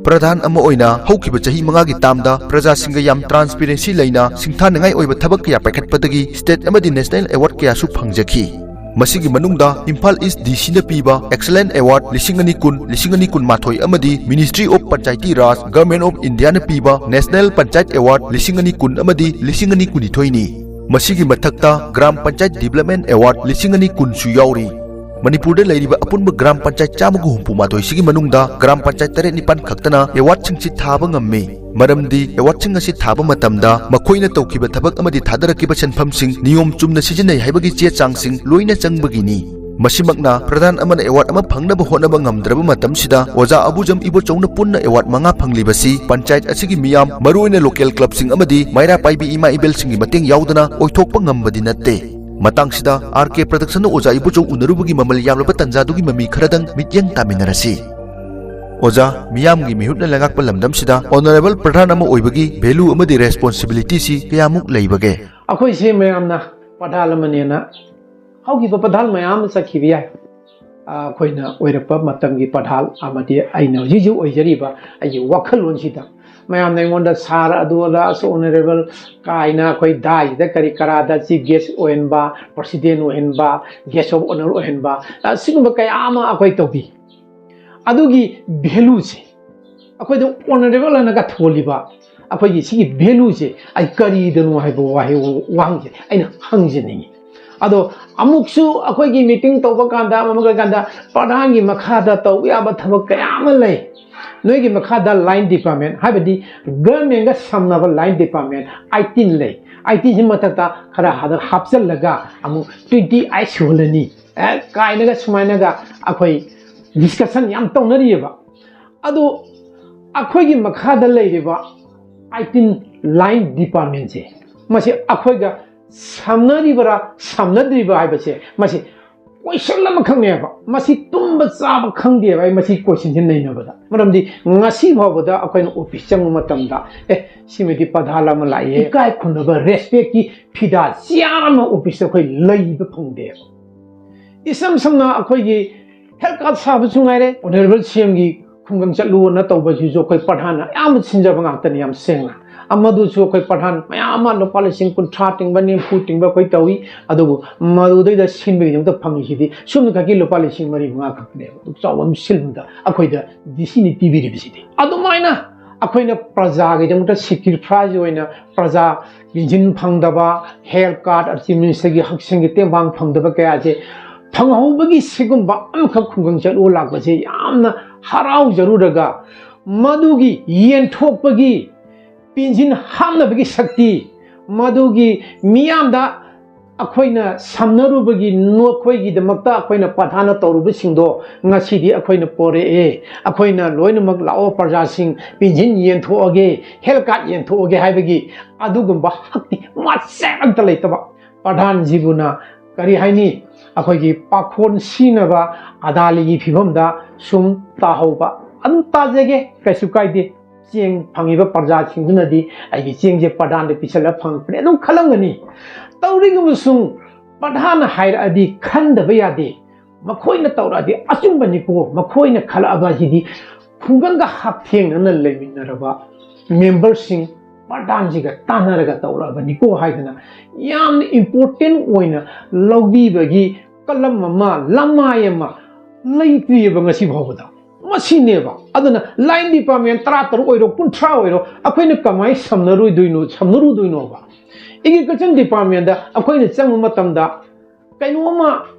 ꯄ꯭ꯔꯙꯥꯟ ꯑꯃ ꯑꯣꯏꯅ ꯍꯧꯈꯤꯕ ꯆꯍꯤ ꯃꯉꯥꯒꯤ termꯗ ꯄ꯭ꯔꯖꯥꯁꯤꯡꯒ ꯌꯥꯝ transparency ꯂꯩꯅ ꯁꯤꯡꯊꯥꯅꯤꯡꯉꯥꯏ ꯑꯣꯏꯕ ꯊꯕꯛ ꯀꯌꯥ ꯄꯥꯏꯈꯠꯄꯗꯒꯤ state ꯑꯃꯗꯤ national award ꯀꯌꯥꯁꯨ ꯐꯪꯖꯈꯤ꯫ ꯃꯁꯤꯒꯤ ꯃꯅꯨꯡꯗ ꯏꯝꯐꯥꯜ East DCꯅ ꯄꯤꯕ Excellent Award ꯂꯤꯁꯤꯡ ꯑꯅꯤ ꯀꯨꯟ, ꯂꯤꯁꯤꯡ ꯑꯅꯤ ꯀꯨꯟꯃꯥꯊꯣꯏ ꯑꯃꯗꯤ Ministry of Panchayati Raj, Government of Indiaꯅ ꯄꯤꯕ National Panchayat Award ꯂꯤꯁꯤꯡ ꯑꯅꯤ ꯀꯨꯟ ꯑꯃꯗꯤ ꯂꯤꯁꯤꯡ ꯑꯅꯤ ꯀꯨꯟꯅꯤꯊꯣꯏꯅꯤ꯫ ꯃꯁꯤꯒꯤ ꯃꯊꯛꯇ ꯒ꯭ꯔꯥꯝ ꯄꯟꯆꯥꯌꯠ Development Award ꯂꯤꯁꯤꯡ ꯑꯅꯤ ꯀꯨꯟꯁꯨ ꯌꯥꯎꯔꯤ꯫ ꯃꯅꯤꯄꯨꯔꯗ ꯂꯩꯔꯤꯕ ꯑꯄꯨꯟꯕ ꯒ꯭ꯔꯥꯝ ꯄꯟꯆꯥꯌꯠ ꯆꯥꯝꯃꯒ ꯍꯨꯝꯐꯨ ꯃꯥꯊꯣꯏꯁꯤꯒꯤ ꯃꯅꯨꯡꯗ ꯒ꯭ꯔꯥꯝ ꯄꯟꯆꯥꯌꯠ ꯇꯔꯦꯠ ꯅꯤꯄꯥꯟ ꯈꯛꯇꯅ awardꯁꯤꯡꯁꯤ ꯊꯥꯕ ꯉꯝꯃꯤ꯫ ꯃꯔꯝꯗꯤ awardꯁꯤꯡ ꯑꯁꯤ ꯊꯥꯕ ꯃꯇꯝꯗ ꯃꯈꯣꯏꯅ ꯇꯧꯈꯤꯕ ꯊꯕꯛ ꯑꯃꯗꯤ ꯊꯥꯗꯔꯛꯈꯤꯕ ꯁꯦꯟꯐꯝꯁꯤꯡ ꯅꯤꯌꯣꯝ ꯆꯨꯝꯅ ꯁꯤꯖꯤꯟꯅꯩ ꯍꯥꯏꯕꯒꯤ ꯆꯦ ꯆꯥꯡꯁꯤꯡ ꯂꯣꯏꯅ ꯆꯪꯕꯒꯤꯅꯤ꯫ ꯃꯁꯤꯃꯛꯅ ꯄ꯭ꯔꯙꯥꯟ ꯑꯃꯅ award ꯑꯃ ꯐꯪꯅꯕ ꯍꯣꯠꯅꯕ ꯉꯝꯗ꯭ꯔꯕ ꯃꯇꯝꯁꯤꯗ ꯑꯣꯖꯥ ꯑꯕꯨꯖꯝ ꯏꯕꯣꯆꯧꯅ ꯄꯨꯟꯅ award ꯃꯉꯥ ꯐꯪꯂꯤꯕꯁꯤ ꯄꯟꯆꯥꯌꯠ ꯑꯁꯤꯒꯤ ꯃꯤꯌꯥꯝ, ꯃꯔꯨꯑꯣꯏꯅ local clubꯁꯤꯡ ꯑꯃꯗꯤ ꯃꯩꯔꯥ ꯄꯥꯏꯕꯤ ꯏꯃꯥ ꯏꯕꯦꯜꯁꯤꯡꯒꯤ ꯃꯇꯦꯡ ꯌꯥꯎꯗꯅ ꯑꯣꯏꯊꯣꯛꯄ ꯉꯝꯕꯗꯤ ꯅꯠꯇꯦ꯫ ꯃꯇꯥꯡꯁꯤꯗ ꯑꯥꯔ ꯀꯦ ꯄ꯭ꯔꯗꯛꯁꯟꯅ ꯑꯣꯖꯥ ꯏꯕꯣꯆꯧ ꯎꯅꯔꯨꯕꯒꯤ ꯃꯃꯜ ꯌꯥꯝꯂꯕ ꯇꯥꯟꯖꯥꯗꯨꯒꯤ ꯃꯃꯤ ꯈꯔꯗꯪ ꯃꯤꯠꯌꯦꯡ ꯇꯥꯃꯤꯟꯅꯔꯁꯤ꯫ ꯑꯣꯖꯥ, ꯃꯤꯌꯥꯝꯒꯤ ꯃꯤꯍꯨꯠꯅ ꯂꯩꯉꯥꯛꯄ ꯂꯝꯗꯝꯁꯤꯗ ꯑꯣꯅꯔꯦꯕꯜ ꯄ꯭ꯔꯙꯥꯟ ꯑꯃ ꯑꯣꯏꯕꯒꯤ ꯚꯦꯂꯨ ꯑꯃꯗꯤ ꯔꯦꯁꯄꯣꯟꯁꯤꯕꯤꯂꯤꯇꯤꯁꯤ ꯀꯌꯥꯃꯨꯛ ꯂꯩꯕꯒꯦ? ꯑꯩꯈꯣꯏꯁꯦ ꯃꯌꯥꯝꯅ ꯄ꯭ꯔꯙꯥꯟ ꯑꯃꯅꯦꯅ ꯍꯧꯈꯤꯕ ꯄ꯭ꯔꯙꯥꯟ ꯃꯌꯥꯝ ꯑꯃ ꯆꯠꯈꯤꯕ ꯌꯥꯏ꯫ ꯑ, ꯑꯩꯈꯣꯏꯅ ꯑꯣꯏꯔꯛꯄ ꯃꯇꯝꯒꯤ ꯄ꯭ꯔꯙꯥꯟ ꯑꯃꯗꯤ ꯑꯩꯅ ꯍꯧꯖꯤꯛ ꯍꯧꯖꯤꯛ ꯑꯣꯏꯖꯔꯤꯕ ꯑꯩꯒꯤ ꯋꯥꯈꯜꯂꯣꯟꯁꯤꯗ ꯃꯌꯥꯝꯅ ꯑꯩꯉꯣꯟꯗ "ꯁꯥꯔ ꯑꯗꯨ ꯑꯗꯥ ꯑꯁ ꯑꯣꯅꯔꯦꯕꯜ" ꯀꯥꯏꯅ ꯑꯩꯈꯣꯏ ꯗꯥꯏꯁꯤꯗ ꯀꯔꯤ ꯀꯔꯥꯗ ꯆꯤꯐ ꯒꯦꯁ ꯑꯣꯏꯍꯟꯕ, ꯄ꯭ꯔꯁꯤꯗꯦꯟ ꯑꯣꯏꯍꯟꯕ, ꯒꯦꯁ ꯑꯣꯐ ꯑꯣꯅꯔ ꯑꯣꯏꯍꯟꯕ, ꯑꯁꯤꯒꯨꯝꯕ ꯀꯌꯥ ꯑꯃ ꯑꯩꯈꯣꯏ ꯇꯧꯕꯤ꯫ ꯑꯗꯨꯒꯤ ꯚꯦꯂꯨꯁꯦ ꯑꯩꯈꯣꯏꯗ ꯑꯣꯅꯔꯦꯕꯜ ꯍꯥꯏꯅꯒ ꯊꯣꯜꯂꯤꯕ ꯑꯩꯈꯣꯏꯒꯤ ꯁꯤꯒꯤ ꯚꯦꯂꯨꯁꯦ ꯑꯩ ꯀꯔꯤꯗꯅꯣ ꯍꯥꯏꯕ ꯋꯥꯍꯩ, ꯋꯥꯍꯪꯁꯦ ꯑꯩꯅ ꯍꯪꯖꯅꯤꯡꯉꯤ꯫ ꯑꯗꯣ ꯑꯃꯨꯛꯁꯨ ꯑꯩꯈꯣꯏꯒꯤ ꯃꯤꯇꯤꯡ ꯇꯧꯕ ꯀꯥꯟꯗ, ꯑꯃ ꯑꯃ ꯀꯥꯟꯗ ꯄ꯭ꯔꯙꯥꯟꯒꯤ ꯃꯈꯥꯗ ꯇꯧꯕ ꯌꯥꯕ ꯊꯕꯛ ꯀꯌꯥ ꯑꯃ ꯂꯩ꯫ ꯅꯣꯏꯒꯤ ꯃꯈꯥꯗ ꯂꯥꯏꯟ ꯗꯤꯄꯥꯔꯠꯃꯦꯟ, ꯍꯥꯏꯕꯗꯤ ꯒꯚꯔꯟꯃꯦꯟꯒ ꯁꯝꯅꯕ ꯂꯥꯏꯟ ꯗꯤꯄꯥꯔꯠꯃꯦꯟ ꯑꯩꯠꯇꯤꯟ ꯂꯩ꯫ ꯑꯩꯠꯇꯤꯟꯁꯤ ꯃꯊꯛꯇ ꯈꯔ ꯍꯥꯗ-, ꯍꯥꯞꯆꯜꯂꯒ ꯑꯃꯨꯛ ꯇ꯭ꯋꯦꯟꯇꯤ ꯑꯩꯠ ꯁꯨꯍꯜꯂꯅꯤ, ꯑꯦ, ꯀꯥꯏꯅꯒ ꯁꯨꯃꯥꯏꯅꯒ ꯑꯩꯈꯣꯏ ꯗꯤꯁꯀꯁꯟ ꯌꯥꯝ ꯇꯧꯅꯔꯤꯑꯕ꯫ ꯑꯗꯣ ꯑꯩꯈꯣꯏꯒꯤ ꯃꯈꯥꯗ ꯂꯩꯔꯤꯕ ꯑꯩꯠꯇꯤꯟ ꯂꯥꯏꯟ ꯗꯤꯄꯥꯔꯠꯃꯦꯟꯁꯦ, ꯃꯁꯤ ꯑꯩꯈꯣꯏꯒ ꯁꯝꯅꯔꯤꯕꯔꯥ ꯁꯝꯅꯗ꯭ꯔꯤꯕ ꯍꯥꯏꯕꯁꯦ, ꯃꯁꯤ ꯀꯣꯏꯁꯟ ꯑꯃꯈꯛꯅꯦꯕ꯫ ꯃꯁꯤ ꯇꯨꯝꯕ ꯆꯥꯕ ꯈꯪꯗꯦꯕ ꯑꯩ ꯃꯁꯤ ꯀꯣꯏꯁꯟꯁꯦ ꯅꯩꯅꯕꯗ꯫ ꯃꯔꯝꯗꯤ ꯉꯁꯤ ꯐꯥꯎꯕꯗ ꯑꯩꯈꯣꯏꯅ ꯑꯣꯐꯤꯁ ꯆꯪꯕ ꯃꯇꯝꯗ, "ꯑꯦ, ꯁꯤꯃꯗꯤ ꯄ꯭ꯔꯙꯥꯟ ꯑꯃ ꯂꯥꯛꯏꯍꯦ", ꯏꯀꯥꯏ ꯈꯨꯝꯅꯕ, ꯔꯦꯁꯄꯦꯛꯀꯤ ꯐꯤꯗꯥ ꯆꯤꯌꯥꯔ ꯑꯃ ꯑꯣꯐꯤꯁꯇ ꯑꯩꯈꯣꯏ ꯂꯩꯕ ꯐꯪꯗꯦꯕ꯫ ꯏꯁꯝ ꯁꯝꯅ ꯑꯩꯈꯣꯏꯒꯤ ꯍꯦꯜꯊ ꯀꯥꯔꯗ ꯁꯥꯕꯁꯨ ꯉꯥꯏꯔꯦ, ꯑꯣꯅꯔꯦꯕꯜ ꯁꯤ ꯑꯦꯝꯒꯤ ꯈꯨꯡꯒꯪ ꯆꯠꯂꯨꯅ ꯇꯧꯕꯁꯤꯁꯨ ꯑꯩꯈꯣꯏ ꯄ꯭ꯔꯙꯥꯟꯅ ꯑꯌꯥꯝꯕ ꯁꯤꯟꯖꯕ ꯉꯥꯛꯇꯅꯤ, ꯌꯥꯝ ꯁꯦꯡꯅ꯫ ꯑꯃꯗꯨꯁꯨ ꯑꯩꯈꯣꯏ ꯄ꯭ꯔꯙꯥꯟ ꯃꯌꯥꯝ ꯑꯃ ꯂꯨꯄꯥ ꯂꯤꯁꯤꯡ ꯀꯨꯟꯊ꯭ꯔꯥ ꯇꯤꯡꯕ, ꯅꯤꯐꯨ ꯇꯤꯡꯕ ꯑꯩꯈꯣꯏ ꯇꯧꯏ, ꯑꯗꯨꯕꯨ ꯃꯗꯨꯗꯩꯗ ꯁꯤꯟꯕꯒꯤꯗꯃꯛꯇ ꯐꯪꯉꯤꯁꯤꯗꯤ ꯁꯨꯞꯅ ꯈꯛꯀꯤ ꯂꯨꯄꯥ ꯂꯤꯁꯤꯡ ꯃꯔꯤ ꯃꯉꯥ ꯈꯛꯇꯅꯦꯕ꯫ ꯑꯗꯨꯛ ꯆꯥꯎꯕ ꯑꯃ ꯁꯤꯟꯕꯗ ꯑꯩꯈꯣꯏꯗ ꯗꯤ ꯁꯤꯅ ꯄꯤꯕꯤꯔꯤꯕꯁꯤꯗꯤ꯫ ꯑꯗꯨꯃꯥꯏꯅ ꯑꯩꯈꯣꯏꯅ ꯄ꯭ꯔꯖꯥꯒꯤꯗꯃꯛꯇ ꯁꯦꯀ꯭ꯔꯤꯐꯥꯏꯁ ꯑꯣꯏꯅ ꯄ꯭ꯔꯖꯥ ꯄꯦꯟꯁꯤꯟ ꯐꯪꯗꯕ, ꯍꯦꯜꯊ ꯀꯥꯔꯗ, ꯆꯤꯐ ꯃꯤꯅꯤꯁꯇꯔꯒꯤ ꯍꯛꯁꯦꯜꯒꯤ ꯇꯦꯡꯕꯥꯡ ꯐꯪꯗꯕ ꯀꯌꯥꯁꯦ ꯐꯪꯍꯧꯕꯒꯤ ꯁꯤꯒꯨꯝꯕ ꯑꯃꯈꯛ ꯈꯨꯡꯒꯪ ꯆꯠꯂꯨ ꯂꯥꯛꯄꯁꯦ ꯌꯥꯝꯅ ꯍꯔꯥꯎꯖꯔꯨꯔꯒ, ꯃꯗꯨꯒꯤ ꯌꯦꯟꯊꯣꯛꯄꯒꯤ ꯄꯦꯟꯁꯤꯟ ꯍꯥꯞꯅꯕꯒꯤ ꯁꯛꯇꯤ, ꯃꯗꯨꯒꯤ ꯃꯤꯌꯥꯝꯗ ꯑꯩꯈꯣꯏꯅ ꯁꯝꯅꯔꯨꯕꯒꯤ ꯅꯈꯣꯏꯒꯤꯗꯃꯛꯇ ꯑꯩꯈꯣꯏꯅ ꯄ꯭ꯔꯙꯥꯟꯅ ꯇꯧꯔꯨꯕꯁꯤꯡꯗꯣ ꯉꯁꯤꯗꯤ ꯑꯩꯈꯣꯏꯅ ꯄꯣꯔꯛꯑꯦ꯫ ꯑꯩꯈꯣꯏꯅ ꯂꯣꯏꯅꯃꯛ "ꯂꯥꯛꯑꯣ ꯄ꯭ꯔꯖꯥꯁꯤꯡ, ꯄꯦꯟꯁꯤꯟ ꯌꯦꯟꯊꯣꯛꯑꯒꯦ, ꯍꯦꯜꯊ ꯀꯥꯔꯗ ꯌꯦꯟꯊꯣꯛꯑꯒꯦ" ꯍꯥꯏꯕꯒꯤ ꯑꯗꯨꯒꯨꯝꯕ ꯍꯛꯇꯤ ꯃꯆꯦꯠ ꯑꯝꯇ ꯂꯩꯇꯕ꯫ ꯄ꯭ꯔꯙꯥꯟꯁꯤꯕꯨꯅ ꯀꯔꯤ ꯍꯥꯏꯅꯤ, ꯑꯩꯈꯣꯏꯒꯤ ꯄꯥꯈꯣꯟ ꯁꯤꯅꯕ ꯑꯗꯥꯂꯤꯒꯤ ꯐꯤꯕꯝꯗ ꯁꯨꯝ ꯇꯥꯍꯧꯕ꯫ ꯑꯗꯨꯝ ꯇꯥꯖꯒꯦ, ꯀꯩꯁꯨ ꯀꯥꯏꯗꯦ꯫ ꯆꯦꯡ ꯐꯪꯉꯤꯕ ꯄ꯭ꯔꯖꯥꯁꯤꯡꯗꯨꯅꯗꯤ ꯑꯩꯒꯤ ꯆꯦꯡꯁꯦ ꯄ꯭ꯔꯙꯥꯟꯗ ꯄꯤꯁꯜꯂ ꯐꯪꯉꯛꯄꯅꯦ ꯑꯗꯨꯝ ꯈꯜꯂꯝꯒꯅꯤ꯫ ꯇꯧꯔꯤꯒꯨꯝꯕꯁꯨꯡ ꯄ꯭ꯔꯙꯥꯟꯅ ꯍꯥꯏꯔꯛꯑꯗꯤ ꯈꯟꯗꯕ ꯌꯥꯗꯦ꯫ ꯃꯈꯣꯏꯅ ꯇꯧꯔꯛꯑꯗꯤ ꯑꯆꯨꯝꯕꯅꯤꯀꯣ, ꯃꯈꯣꯏꯅ ꯈꯜꯂꯛꯑꯕ ꯑꯁꯤꯗꯤ ꯈꯨꯡꯒꯪꯒ ꯍꯛꯊꯦꯡꯅꯅ ꯂꯩꯃꯤꯟꯅꯔꯕ ꯃꯦꯝꯕꯔꯁꯤꯡ ꯄ꯭ꯔꯙꯥꯟꯁꯤꯒ ꯇꯥꯟꯅꯔꯒ ꯇꯧꯔꯛꯑꯕꯅꯤꯀꯣ ꯍꯥꯏꯗꯅ ꯌꯥꯝꯅ ꯏꯝꯄꯣꯔꯇꯦꯟ ꯑꯣꯏꯅ ꯂꯧꯕꯤꯕꯒꯤ ꯀꯂꯝ ꯑꯃ, ꯂꯃꯥꯏ ꯑꯃ ꯂꯩꯇ꯭ꯔꯤꯑꯕ ꯉꯁꯤ ꯐꯥꯎꯕꯗ꯫ ꯃꯁꯤꯅꯦꯕ꯫ ꯑꯗꯨꯅ ꯂꯥꯏꯟ ꯗꯤꯄꯥꯔꯠꯃꯦꯟ ꯇꯔꯥ ꯇꯔꯨꯛ ꯑꯣꯏꯔꯣ, ꯀꯨꯟꯊ꯭ꯔꯥ ꯑꯣꯏꯔꯣ, ꯑꯩꯈꯣꯏꯅ ꯀꯃꯥꯏꯅ ꯁꯝꯅꯔꯣꯏꯗꯣꯏꯅꯣ, ꯁꯝꯅꯔꯨꯗꯣꯏꯅꯣꯕ? ꯑꯦꯒ꯭ꯔꯤꯀꯜꯆꯔ ꯗꯤꯄꯥꯔꯠꯃꯦꯟꯗ ꯑꯩꯈꯣꯏꯅ ꯆꯪꯕ ꯃꯇꯝꯗ ꯀꯩꯅꯣꯝꯃ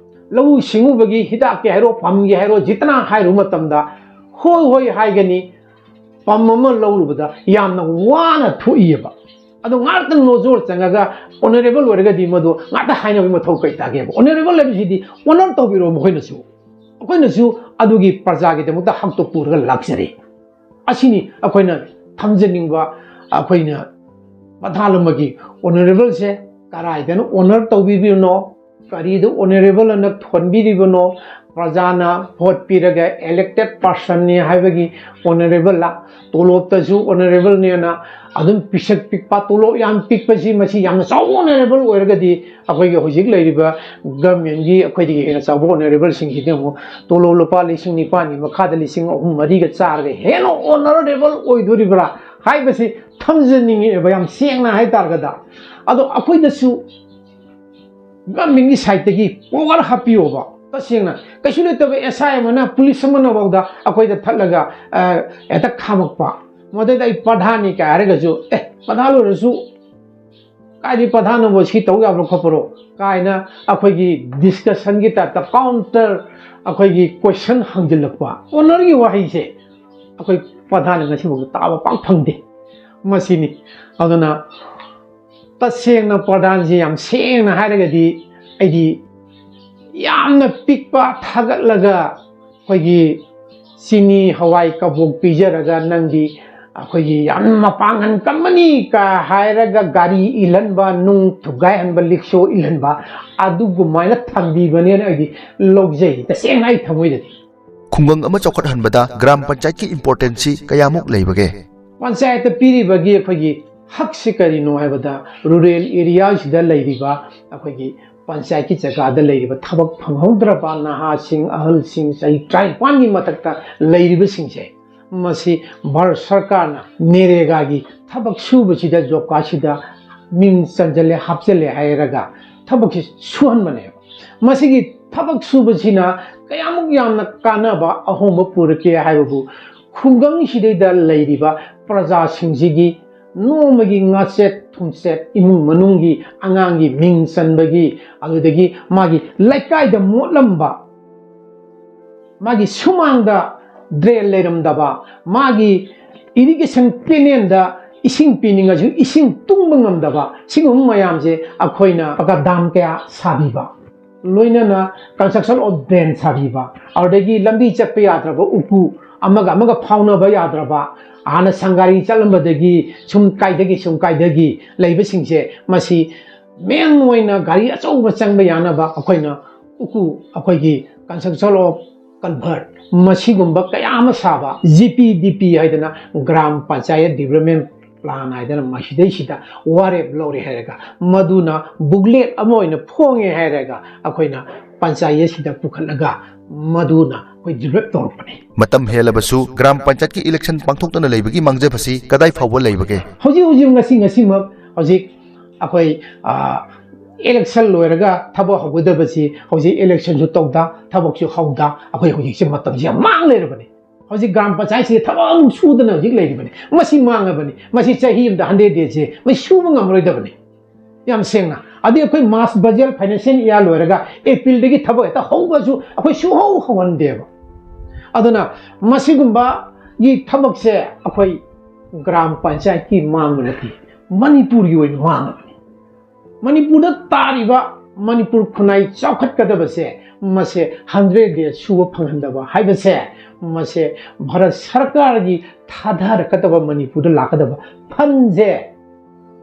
ꯂꯧꯎ ꯁꯤꯡꯎꯕꯒꯤ ꯍꯤꯗꯥꯛꯀꯤ ꯍꯥꯏꯔꯣ, ꯄꯝꯒꯤ ꯍꯥꯏꯔꯣ, ꯖꯤꯇꯅꯥ ꯍꯥꯏꯔꯨꯕ ꯃꯇꯝꯗ ꯍꯣꯏ ꯍꯣꯏ ꯍꯥꯏꯒꯅꯤ, ꯄꯝ ꯑꯃ ꯂꯧꯔꯨꯕꯗ ꯌꯥꯝꯅ ꯋꯥꯅ ꯊꯣꯛꯏꯑꯕ꯫ ꯑꯗꯣ ꯉꯥꯏꯍꯥꯛꯇꯪ ꯅꯣꯖꯣꯔ ꯆꯪꯉꯒ ꯑꯣꯅꯔꯦꯕꯜ ꯑꯣꯏꯔꯒꯗꯤ ꯃꯗꯨ ꯉꯥꯛꯇ ꯍꯥꯏꯅꯕꯒꯤ ꯃꯊꯧ ꯀꯩ ꯇꯥꯒꯦꯕ? ꯑꯣꯅꯔꯦꯕꯜ ꯍꯥꯏꯕꯁꯤꯗꯤ ꯑꯣꯅꯔ ꯇꯧꯕꯤꯔꯣ ꯃꯈꯣꯏꯅꯁꯨ꯫ ꯑꯩꯈꯣꯏꯅꯁꯨ ꯑꯗꯨꯒꯤ ꯄ꯭ꯔꯖꯥꯒꯤꯗꯃꯛꯇ ꯍꯛꯇꯣ ꯄꯨꯔꯒ ꯂꯥꯛꯆꯔꯤ꯫ ꯑꯁꯤꯅꯤ ꯑꯩꯈꯣꯏꯅ ꯊꯝꯖꯅꯤꯡꯕ꯫ ꯑꯩꯈꯣꯏꯅ ꯄ꯭ꯔꯙꯥꯟ ꯑꯃꯒꯤ ꯑꯣꯅꯔꯦꯕꯜꯁꯦ ꯀꯔꯥꯏꯗꯅ ꯑꯣꯅꯔ ꯇꯧꯕꯤꯕꯅꯣ, ꯀꯔꯤꯗ ꯑꯣꯅꯔꯦꯕꯜ ꯑꯅ ꯊꯣꯟꯕꯤꯔꯤꯕꯅꯣ? ꯄ꯭ꯔꯖꯥꯅ ꯚꯣꯠ ꯄꯤꯔꯒ ꯏꯂꯦꯛꯇꯦꯠ ꯄꯥꯔꯁꯟꯅꯤ ꯍꯥꯏꯕꯒꯤ ꯑꯣꯅꯔꯦꯕꯜꯂ? ꯇꯣꯂꯣꯞꯇꯁꯨ ꯑꯣꯅꯔꯦꯕꯜꯅꯦꯅ ꯑꯗꯨꯝ ꯄꯤꯁꯛ ꯄꯤꯛꯄ, ꯇꯣꯂꯣꯞ ꯌꯥꯝ ꯄꯤꯛꯄꯁꯤ ꯃꯁꯤ ꯌꯥꯝꯅ ꯆꯥꯎꯕ ꯑꯣꯅꯔꯦꯕꯜ ꯑꯣꯏꯔꯒꯗꯤ ꯑꯩꯈꯣꯏꯒꯤ ꯍꯧꯖꯤꯛ ꯂꯩꯔꯤꯕ ꯒꯚꯔꯟꯃꯦꯟꯒꯤ ꯑꯩꯈꯣꯏꯗꯒꯤ ꯍꯦꯟꯅ ꯆꯥꯎꯕ ꯑꯣꯅꯔꯦꯕꯜꯁꯤꯡꯁꯤꯗꯤ ꯑꯃꯨꯛ ꯇꯣꯂꯣꯞ ꯂꯨꯄꯥ ꯂꯤꯁꯤꯡ ꯅꯤꯄꯥꯟꯒꯤ ꯃꯈꯥꯗ ꯂꯤꯁꯤꯡ ꯑꯍꯨꯝ ꯃꯔꯤꯒ ꯆꯥꯔꯒ ꯍꯦꯟꯅ ꯑꯣꯅꯔꯦꯕꯜ ꯑꯣꯏꯗꯣꯔꯤꯕ꯭ꯔꯥ ꯍꯥꯏꯕꯁꯤ ꯊꯝꯖꯅꯤꯡꯉꯦꯕ, ꯌꯥꯝ ꯁꯦꯡꯅ ꯍꯥꯏꯇꯥꯔꯒꯗ꯫ ꯑꯗꯣ ꯑꯩꯈꯣꯏꯗꯁꯨ ꯒꯚꯔꯟꯃꯦꯟꯒꯤ ꯁꯥꯏꯠꯇꯒꯤ ꯄꯋꯥꯔ ꯍꯥꯞꯄꯤꯌꯣꯕ꯫ ꯇꯁꯦꯡꯅ ꯀꯩꯁꯨ ꯂꯩꯇꯕ ꯑꯦꯁ ꯑꯥꯏ ꯑꯃꯅ, ꯄꯨꯂꯤꯁ ꯑꯃꯅ ꯐꯥꯎꯗ ꯑꯩꯈꯣꯏꯗ ꯊꯠꯂꯒ, ꯑ, ꯍꯦꯛꯇ ꯈꯥꯝꯃꯛꯄ꯫ ꯃꯗꯨꯗ ꯑꯩ ꯄ꯭ꯔꯙꯥꯟꯅꯤ ꯀꯥꯏ ꯍꯥꯏꯔꯒꯁꯨ, "ꯑꯦ, ꯄ꯭ꯔꯙꯥꯟ ꯑꯣꯏꯔꯁꯨ ꯀꯥꯏꯗꯤ ꯄ꯭ꯔꯙꯥꯟꯅꯕꯨ ꯁꯤ ꯇꯧ ꯌꯥꯕ꯭ꯔꯣ ꯈꯣꯠꯄ꯭ꯔꯣ?" ꯀꯥꯏꯅ ꯑꯩꯈꯣꯏꯒꯤ ꯗꯤꯁꯀꯁꯟꯒꯤ ꯇꯥꯏꯞꯇ ꯀꯥꯎꯟꯇꯔ ꯑꯩꯈꯣꯏꯒꯤ ꯀꯣꯏꯁꯟ ꯍꯪꯖꯤꯜꯂꯛꯄ꯫ ꯑꯣꯅꯔꯒꯤ ꯋꯥꯍꯩꯁꯦ ꯑꯩꯈꯣꯏ ꯄ꯭ꯔꯙꯥꯟꯅ ꯉꯁꯤꯐꯥꯎꯗ ꯇꯥꯕ ꯄꯥꯛ ꯐꯪꯗꯦ꯫ ꯃꯁꯤꯅꯤ꯫ ꯑꯗꯨꯅ ꯇꯁꯦꯡꯅ ꯄ꯭ꯔꯙꯥꯟꯁꯤ ꯌꯥꯝ ꯁꯦꯡꯅ ꯍꯥꯏꯔꯒꯗꯤ ꯑꯩꯗꯤ ꯌꯥꯝꯅ ꯄꯤꯛꯄ ꯊꯥꯒꯠꯂꯒ ꯑꯩꯈꯣꯏꯒꯤ ꯆꯤꯅꯤ ꯍꯋꯥꯏ ꯀꯕꯣꯛ ꯄꯤꯖꯔꯒ ꯅꯪꯗꯤ ꯑꯩꯈꯣꯏꯒꯤ ꯌꯥꯝ ꯃꯄꯥꯡꯒꯜ ꯀꯟꯕꯅꯤ ꯀ ꯍꯥꯏꯔꯒ ꯒꯥꯔꯤ ꯏꯜꯍꯟꯕ, ꯅꯨꯡ ꯊꯨꯒꯥꯏꯍꯟꯕ, ꯂꯤꯛꯁꯣ ꯏꯜꯍꯟꯕ, ꯑꯗꯨꯒꯨꯃꯥꯏꯅ ꯊꯝꯕꯤꯕꯅꯦꯅ ꯑꯩꯗꯤ ꯂꯧꯖꯩ꯫ ꯇꯁꯦꯡꯅ ꯑꯩ ꯊꯃꯣꯏꯗꯗꯤ꯫ ꯈꯨꯡꯒꯪ ꯑꯃ ꯆꯥꯎꯈꯠꯍꯟꯕꯗ ꯒ꯭ꯔꯥꯝ ꯄꯟꯆꯥꯌꯠꯀꯤ ꯏꯝꯄꯣꯔꯇꯦꯟꯁꯁꯤ ꯀꯌꯥꯃꯨꯛ ꯂꯩꯕꯒꯦ? ꯄꯟꯆꯥꯌꯠꯇ ꯄꯤꯔꯤꯕꯒꯤ ꯑꯩꯈꯣꯏꯒꯤ ꯍꯛꯁꯤ ꯀꯔꯤꯅꯣ ꯍꯥꯏꯕꯗ, ꯔꯨꯔꯦꯜ ꯑꯦꯔꯤꯌꯥꯁꯤꯗ ꯂꯩꯔꯤꯕ ꯑꯩꯈꯣꯏꯒꯤ ꯄꯟꯆꯥꯌꯠꯀꯤ ꯖꯒꯥꯗ ꯂꯩꯔꯤꯕ ꯊꯕꯛ ꯐꯪꯍꯧꯗ꯭ꯔꯕ ꯅꯍꯥꯁꯤꯡ, ꯑꯍꯜꯁꯤꯡ, ꯆꯍꯤ ꯇꯔꯥꯅꯤꯄꯥꯟꯒꯤ ꯃꯊꯛꯇ ꯂꯩꯔꯤꯕꯁꯤꯡꯁꯦ, ꯃꯁꯤ ꯚꯥꯔꯠ ꯁꯔꯀꯥꯔꯅ ꯅꯦꯔꯦꯒꯥꯒꯤ ꯊꯕꯛ ꯁꯨꯕꯁꯤꯗ, ꯖꯣꯕ ꯀꯥꯔꯗꯁꯤꯗ ꯃꯤꯡ ꯆꯟꯖꯜꯂꯦ, ꯍꯥꯞꯆꯜꯂꯦ ꯍꯥꯏꯔꯒ ꯊꯕꯛꯁꯤ ꯁꯨꯍꯟꯕꯅꯦꯕ꯫ ꯃꯁꯤꯒꯤ ꯊꯕꯛ ꯁꯨꯕꯁꯤꯅ ꯀꯌꯥꯃꯨꯛ ꯌꯥꯝꯅ ꯀꯥꯟꯅꯕ ꯑꯍꯣꯡꯕ ꯄꯨꯔꯛꯀꯦ ꯍꯥꯏꯕꯕꯨ, ꯈꯨꯡꯒꯪꯁꯤꯗꯩꯗ ꯂꯩꯔꯤꯕ ꯄ꯭ꯔꯖꯥꯁꯤꯡꯁꯤꯒꯤ ꯅꯣꯡꯃꯒꯤ ꯉꯥꯆꯦꯠ ꯊꯨꯝꯆꯦꯠ, ꯏꯃꯨꯡ ꯃꯅꯨꯡꯒꯤ ꯑꯉꯥꯡꯒꯤ ꯃꯤꯡ ꯆꯟꯕꯒꯤ, ꯑꯗꯨꯗꯒꯤ ꯃꯥꯒꯤ ꯂꯩꯀꯥꯏꯗ ꯃꯣꯠꯂꯝꯕ, ꯃꯥꯒꯤ ꯁꯨꯃꯥꯡꯗ ꯗ꯭ꯔꯦꯟ ꯂꯩꯔꯝꯗꯕ, ꯃꯥꯒꯤ ꯏꯔꯤꯒꯦꯁꯟ ꯀꯦꯅꯦꯜꯗ ꯏꯁꯤꯡ ꯄꯤꯅꯤꯡꯉꯁꯨ ꯏꯁꯤꯡ ꯇꯨꯡꯕ ꯉꯝꯗꯕ, ꯁꯤꯒꯨꯝꯕ ꯃꯌꯥꯝꯁꯦ ꯑꯩꯈꯣꯏꯅ ꯄꯀꯥ ꯗꯥꯝ ꯀꯌꯥ ꯁꯥꯕꯤꯕ, ꯂꯣꯏꯅꯅ construction of drain ꯁꯥꯕꯤꯕ, ꯑꯗꯨꯗꯒꯤ ꯂꯝꯕꯤ ꯆꯠꯄ ꯌꯥꯗ꯭ꯔꯕ, ꯎꯀꯨ ꯑꯃꯒ ꯑꯃꯒ ꯐꯥꯎꯅꯕ ꯌꯥꯗ꯭ꯔꯕ, ꯍꯥꯟꯅ ꯁꯪꯒꯥꯔꯤ ꯆꯠꯂꯝꯕꯗꯒꯤ ꯁꯨꯝ ꯀꯥꯏꯗꯒꯤ ꯁꯨꯝ ꯀꯥꯏꯗꯒꯤ ꯂꯩꯕꯁꯤꯡꯁꯦ, ꯃꯁꯤ ꯃꯦꯟ ꯑꯣꯏꯅ ꯒꯥꯔꯤ ꯑꯆꯧꯕ ꯆꯪꯕ ꯌꯥꯅꯕ ꯑꯩꯈꯣꯏꯅ ꯎꯀꯨ, ꯑꯩꯈꯣꯏꯒꯤ construction of culvert, ꯃꯁꯤꯒꯨꯝꯕ ꯀꯌꯥ ꯑꯃ ꯁꯥꯕ, ꯖꯤ ꯄꯤ ꯗꯤ ꯄꯤ ꯍꯥꯏꯗꯅ ꯒ꯭ꯔꯥꯝ ꯄꯟꯆꯥꯌꯠ ꯗꯤꯕꯂꯞꯃꯦꯟ ꯄ꯭ꯂꯥꯟ ꯍꯥꯏꯗꯅ ꯃꯁꯤꯗꯩꯁꯤꯗ ꯋꯥꯔꯦꯞ ꯂꯧꯔꯦ ꯍꯥꯏꯔꯒ, ꯃꯗꯨꯅ ꯕꯨꯛꯂꯦꯠ ꯑꯃ ꯑꯣꯏꯅ ꯐꯣꯡꯉꯦ ꯍꯥꯏꯔꯒ ꯑꯩꯈꯣꯏꯅ ꯄꯟꯆꯥꯌꯠꯁꯤꯗ ꯄꯨꯈꯠꯂꯒ ꯃꯗꯨꯅ ꯑꯩꯈꯣꯏ ꯗꯤꯕꯂꯞ ꯇꯧꯔꯛꯄꯅꯤ꯫ ꯃꯇꯝ ꯍꯦꯜꯂꯕꯁꯨ ꯒ꯭ꯔꯥꯝ ꯄꯟꯆꯥꯌꯠꯀꯤ ꯏꯂꯦꯛꯁꯟ ꯄꯥꯡꯊꯣꯛꯇꯅ ꯂꯩꯕꯒꯤ ꯃꯥꯡꯖꯕ ꯑꯁꯤ ꯀꯗꯥꯏ ꯐꯥꯎꯕ ꯂꯩꯕꯒꯦ? ꯍꯧꯖꯤꯛ ꯍꯧꯖꯤꯛ ꯉꯁꯤ ꯉꯁꯤꯃꯛ ꯍꯧꯖꯤꯛ ꯑꯩꯈꯣꯏ ꯏꯂꯦꯛꯁꯟ ꯂꯣꯏꯔꯒ ꯊꯕꯛ ꯍꯧꯒꯗꯕꯁꯤ ꯍꯧꯖꯤꯛ ꯏꯂꯦꯛꯁꯟꯁꯨ ꯇꯧꯗ, ꯊꯕꯛꯁꯨ ꯍꯧꯗ, ꯑꯩꯈꯣꯏ ꯍꯧꯖꯤꯛꯁꯦ ꯃꯇꯝꯁꯦ ꯌꯥꯝ ꯃꯥꯡ ꯂꯩꯔꯕꯅꯤ꯫ ꯍꯧꯖꯤꯛ ꯒ꯭ꯔꯥꯝ ꯄꯟꯆꯥꯌꯠꯁꯤꯗ ꯊꯕꯛ ꯑꯃꯨꯛ ꯁꯨꯗꯅ ꯍꯧꯖꯤꯛ ꯂꯩꯔꯤꯕꯅꯤ꯫ ꯃꯁꯤ ꯃꯥꯡꯉꯕꯅꯤ꯫ ꯃꯁꯤ ꯆꯍꯤ ꯑꯃꯗ ꯍꯟꯗ꯭ꯔꯦꯠ ꯗꯦꯁꯦ ꯃꯁꯤ ꯁꯨꯕ ꯉꯝꯃꯔꯣꯏꯗꯕꯅꯤ꯫ ꯌꯥꯝ ꯁꯦꯡꯅ꯫ ꯑꯗꯩ ꯑꯩꯈꯣꯏ ꯃꯥꯔꯆ ꯕꯖꯦꯠ ꯐꯥꯏꯅꯥꯟꯁꯤꯌꯦꯜ ꯏꯌꯥꯔ ꯂꯣꯏꯔꯒ ꯑꯦꯄ꯭ꯔꯤꯜꯗꯒꯤ ꯊꯕꯛ ꯍꯦꯛꯇ ꯍꯧꯕꯁꯨ ꯑꯩꯈꯣꯏ ꯁꯨꯍꯧ ꯍꯧꯍꯟꯗꯦꯕ꯫ ꯑꯗꯨꯅ ꯃꯁꯤꯒꯨꯝꯕꯒꯤ ꯊꯕꯛꯁꯦ ꯑꯩꯈꯣꯏ ꯒ꯭ꯔꯥꯝ ꯄꯟꯆꯥꯌꯠꯀꯤ ꯃꯥꯡꯕ ꯅꯠꯇꯦ, ꯃꯅꯤꯄꯨꯔꯒꯤ ꯑꯣꯏꯅ ꯃꯥꯡꯉꯕꯅꯤ꯫ ꯃꯅꯤꯄꯨꯔꯗ ꯇꯥꯔꯤꯕ ꯃꯅꯤꯄꯨꯔ ꯈꯨꯟꯅꯥꯏ ꯆꯥꯎꯈꯠꯀꯗꯕꯁꯦ ꯃꯁꯦ ꯍꯟꯗ꯭ꯔꯦꯠ ꯗꯦꯖ ꯁꯨꯕ ꯐꯪꯍꯟꯗꯕ ꯍꯥꯏꯕꯁꯦ, ꯃꯁꯦ ꯚꯥꯔꯠ ꯁꯔꯀꯥꯔꯒꯤ ꯊꯥꯗꯔꯛꯀꯗꯕ, ꯃꯅꯤꯄꯨꯔꯗ ꯂꯥꯛꯀꯗꯕ ꯐꯟꯁꯦ,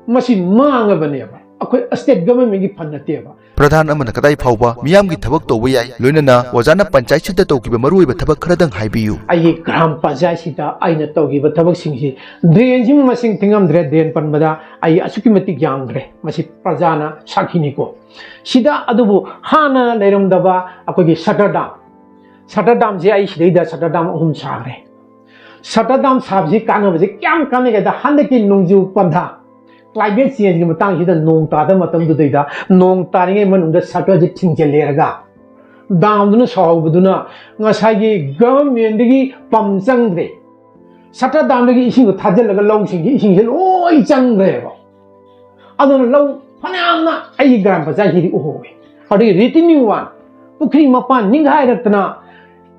ꯃꯁꯤ ꯃꯥꯡꯉꯕꯅꯦꯕ꯫ ꯑꯩꯈꯣꯏ ꯁ꯭ꯇꯦꯠ ꯒꯚꯔꯟꯃꯦꯟꯒꯤ ꯐꯟ ꯅꯠꯇꯦꯕ꯫ ꯄ꯭ꯔꯙꯥꯟ ꯑꯃꯅ ꯀꯗꯥꯏ ꯐꯥꯎꯕ ꯃꯤꯌꯥꯝꯒꯤ ꯊꯕꯛ ꯇꯧꯕ ꯌꯥꯏ, ꯂꯣꯏꯅꯅ ꯑꯣꯖꯥꯅ ꯄꯟꯆꯥꯌꯠꯁꯤꯗ ꯇꯧꯈꯤꯕ ꯃꯔꯨꯑꯣꯏꯕ ꯊꯕꯛ ꯈꯔꯗꯪ ꯍꯥꯏꯕꯤꯌꯨ꯫ ꯑꯩꯒꯤ ꯒ꯭ꯔꯥꯝ ꯄꯟꯆꯥꯌꯠꯁꯤꯗ ꯑꯩꯅ ꯇꯧꯈꯤꯕ ꯊꯕꯛꯁꯤꯡꯁꯤ, ꯗ꯭ꯔꯦꯟꯁꯤ ꯃꯁꯤꯡ ꯊꯤꯉꯝꯗ꯭ꯔꯦ, ꯗ꯭ꯔꯦꯟ ꯄꯟꯕꯗ ꯑꯩ ꯑꯁꯨꯛꯀꯤ ꯃꯇꯤꯛ ꯌꯥꯝꯈ꯭ꯔꯦ, ꯃꯁꯤ ꯄ꯭ꯔꯖꯥꯅ ꯁꯥꯈꯤꯅꯤꯀꯣ꯫ ꯁꯤꯗ ꯑꯗꯨꯕꯨ ꯍꯥꯟꯅ ꯂꯩꯔꯝꯗꯕ ꯑꯩꯈꯣꯏꯒꯤ ꯁꯇꯔ ꯗꯥꯝ, ꯁꯇꯔ ꯗꯥꯝꯁꯦ ꯑꯩ ꯁꯤꯗꯩꯗ ꯁꯇꯔ ꯗꯥꯝ ꯑꯍꯨꯝ ꯁꯥꯈ꯭ꯔꯦ꯫ ꯁꯇꯔ ꯗꯥꯝ ꯁꯥꯕꯁꯤ ꯀꯥꯟꯅꯕꯁꯤ ꯀꯌꯥꯝ ꯀꯥꯟꯅꯒꯦꯗ, ꯍꯟꯗꯛꯀꯤ ꯅꯣꯡꯖꯨ ꯄꯟꯊꯥ, ꯀ꯭ꯂꯥꯏꯃꯦꯠ ꯆꯦꯟꯖꯀꯤ ꯃꯇꯥꯡꯁꯤꯗ ꯅꯣꯡ ꯇꯥꯗꯕ ꯃꯇꯝꯗꯨꯗꯩꯗ, ꯅꯣꯡ ꯇꯥꯔꯤꯉꯩ ꯃꯅꯨꯡꯗ ꯁꯇꯔꯁꯦ ꯊꯤꯡꯖꯤꯜꯂꯦꯔꯒ, ꯗꯥꯝꯗꯨꯅ ꯁꯥꯍꯧꯕꯗꯨꯅ ꯉꯁꯥꯏꯒꯤ ꯒꯚꯔꯟꯃꯦꯟꯗꯒꯤ ꯄꯝ ꯆꯪꯗ꯭ꯔꯦ꯫ ꯁꯇꯔ ꯗꯥꯝꯗꯒꯤ ꯏꯁꯤꯡꯗꯣ ꯊꯥꯖꯤꯜꯂꯒ ꯂꯧꯁꯤꯡꯒꯤ ꯏꯁꯤꯡꯁꯦ ꯂꯣꯏ ꯆꯪꯈ꯭ꯔꯦꯕ꯫ ꯑꯗꯨꯅ ꯂꯧ ꯐꯅꯌꯥꯝꯅ ꯑꯩꯒꯤ ꯒ꯭ꯔꯥꯝ ꯄꯟꯆꯥꯌꯠꯀꯤꯗꯤ ꯎꯍꯧꯋꯦ꯫ ꯑꯗꯒꯤ ꯔꯤꯇꯦꯅꯤꯡ ꯋꯥꯜ, ꯄꯨꯈ꯭ꯔꯤ ꯃꯄꯥꯟ ꯅꯤꯡꯈꯥꯏꯔꯛꯇꯅ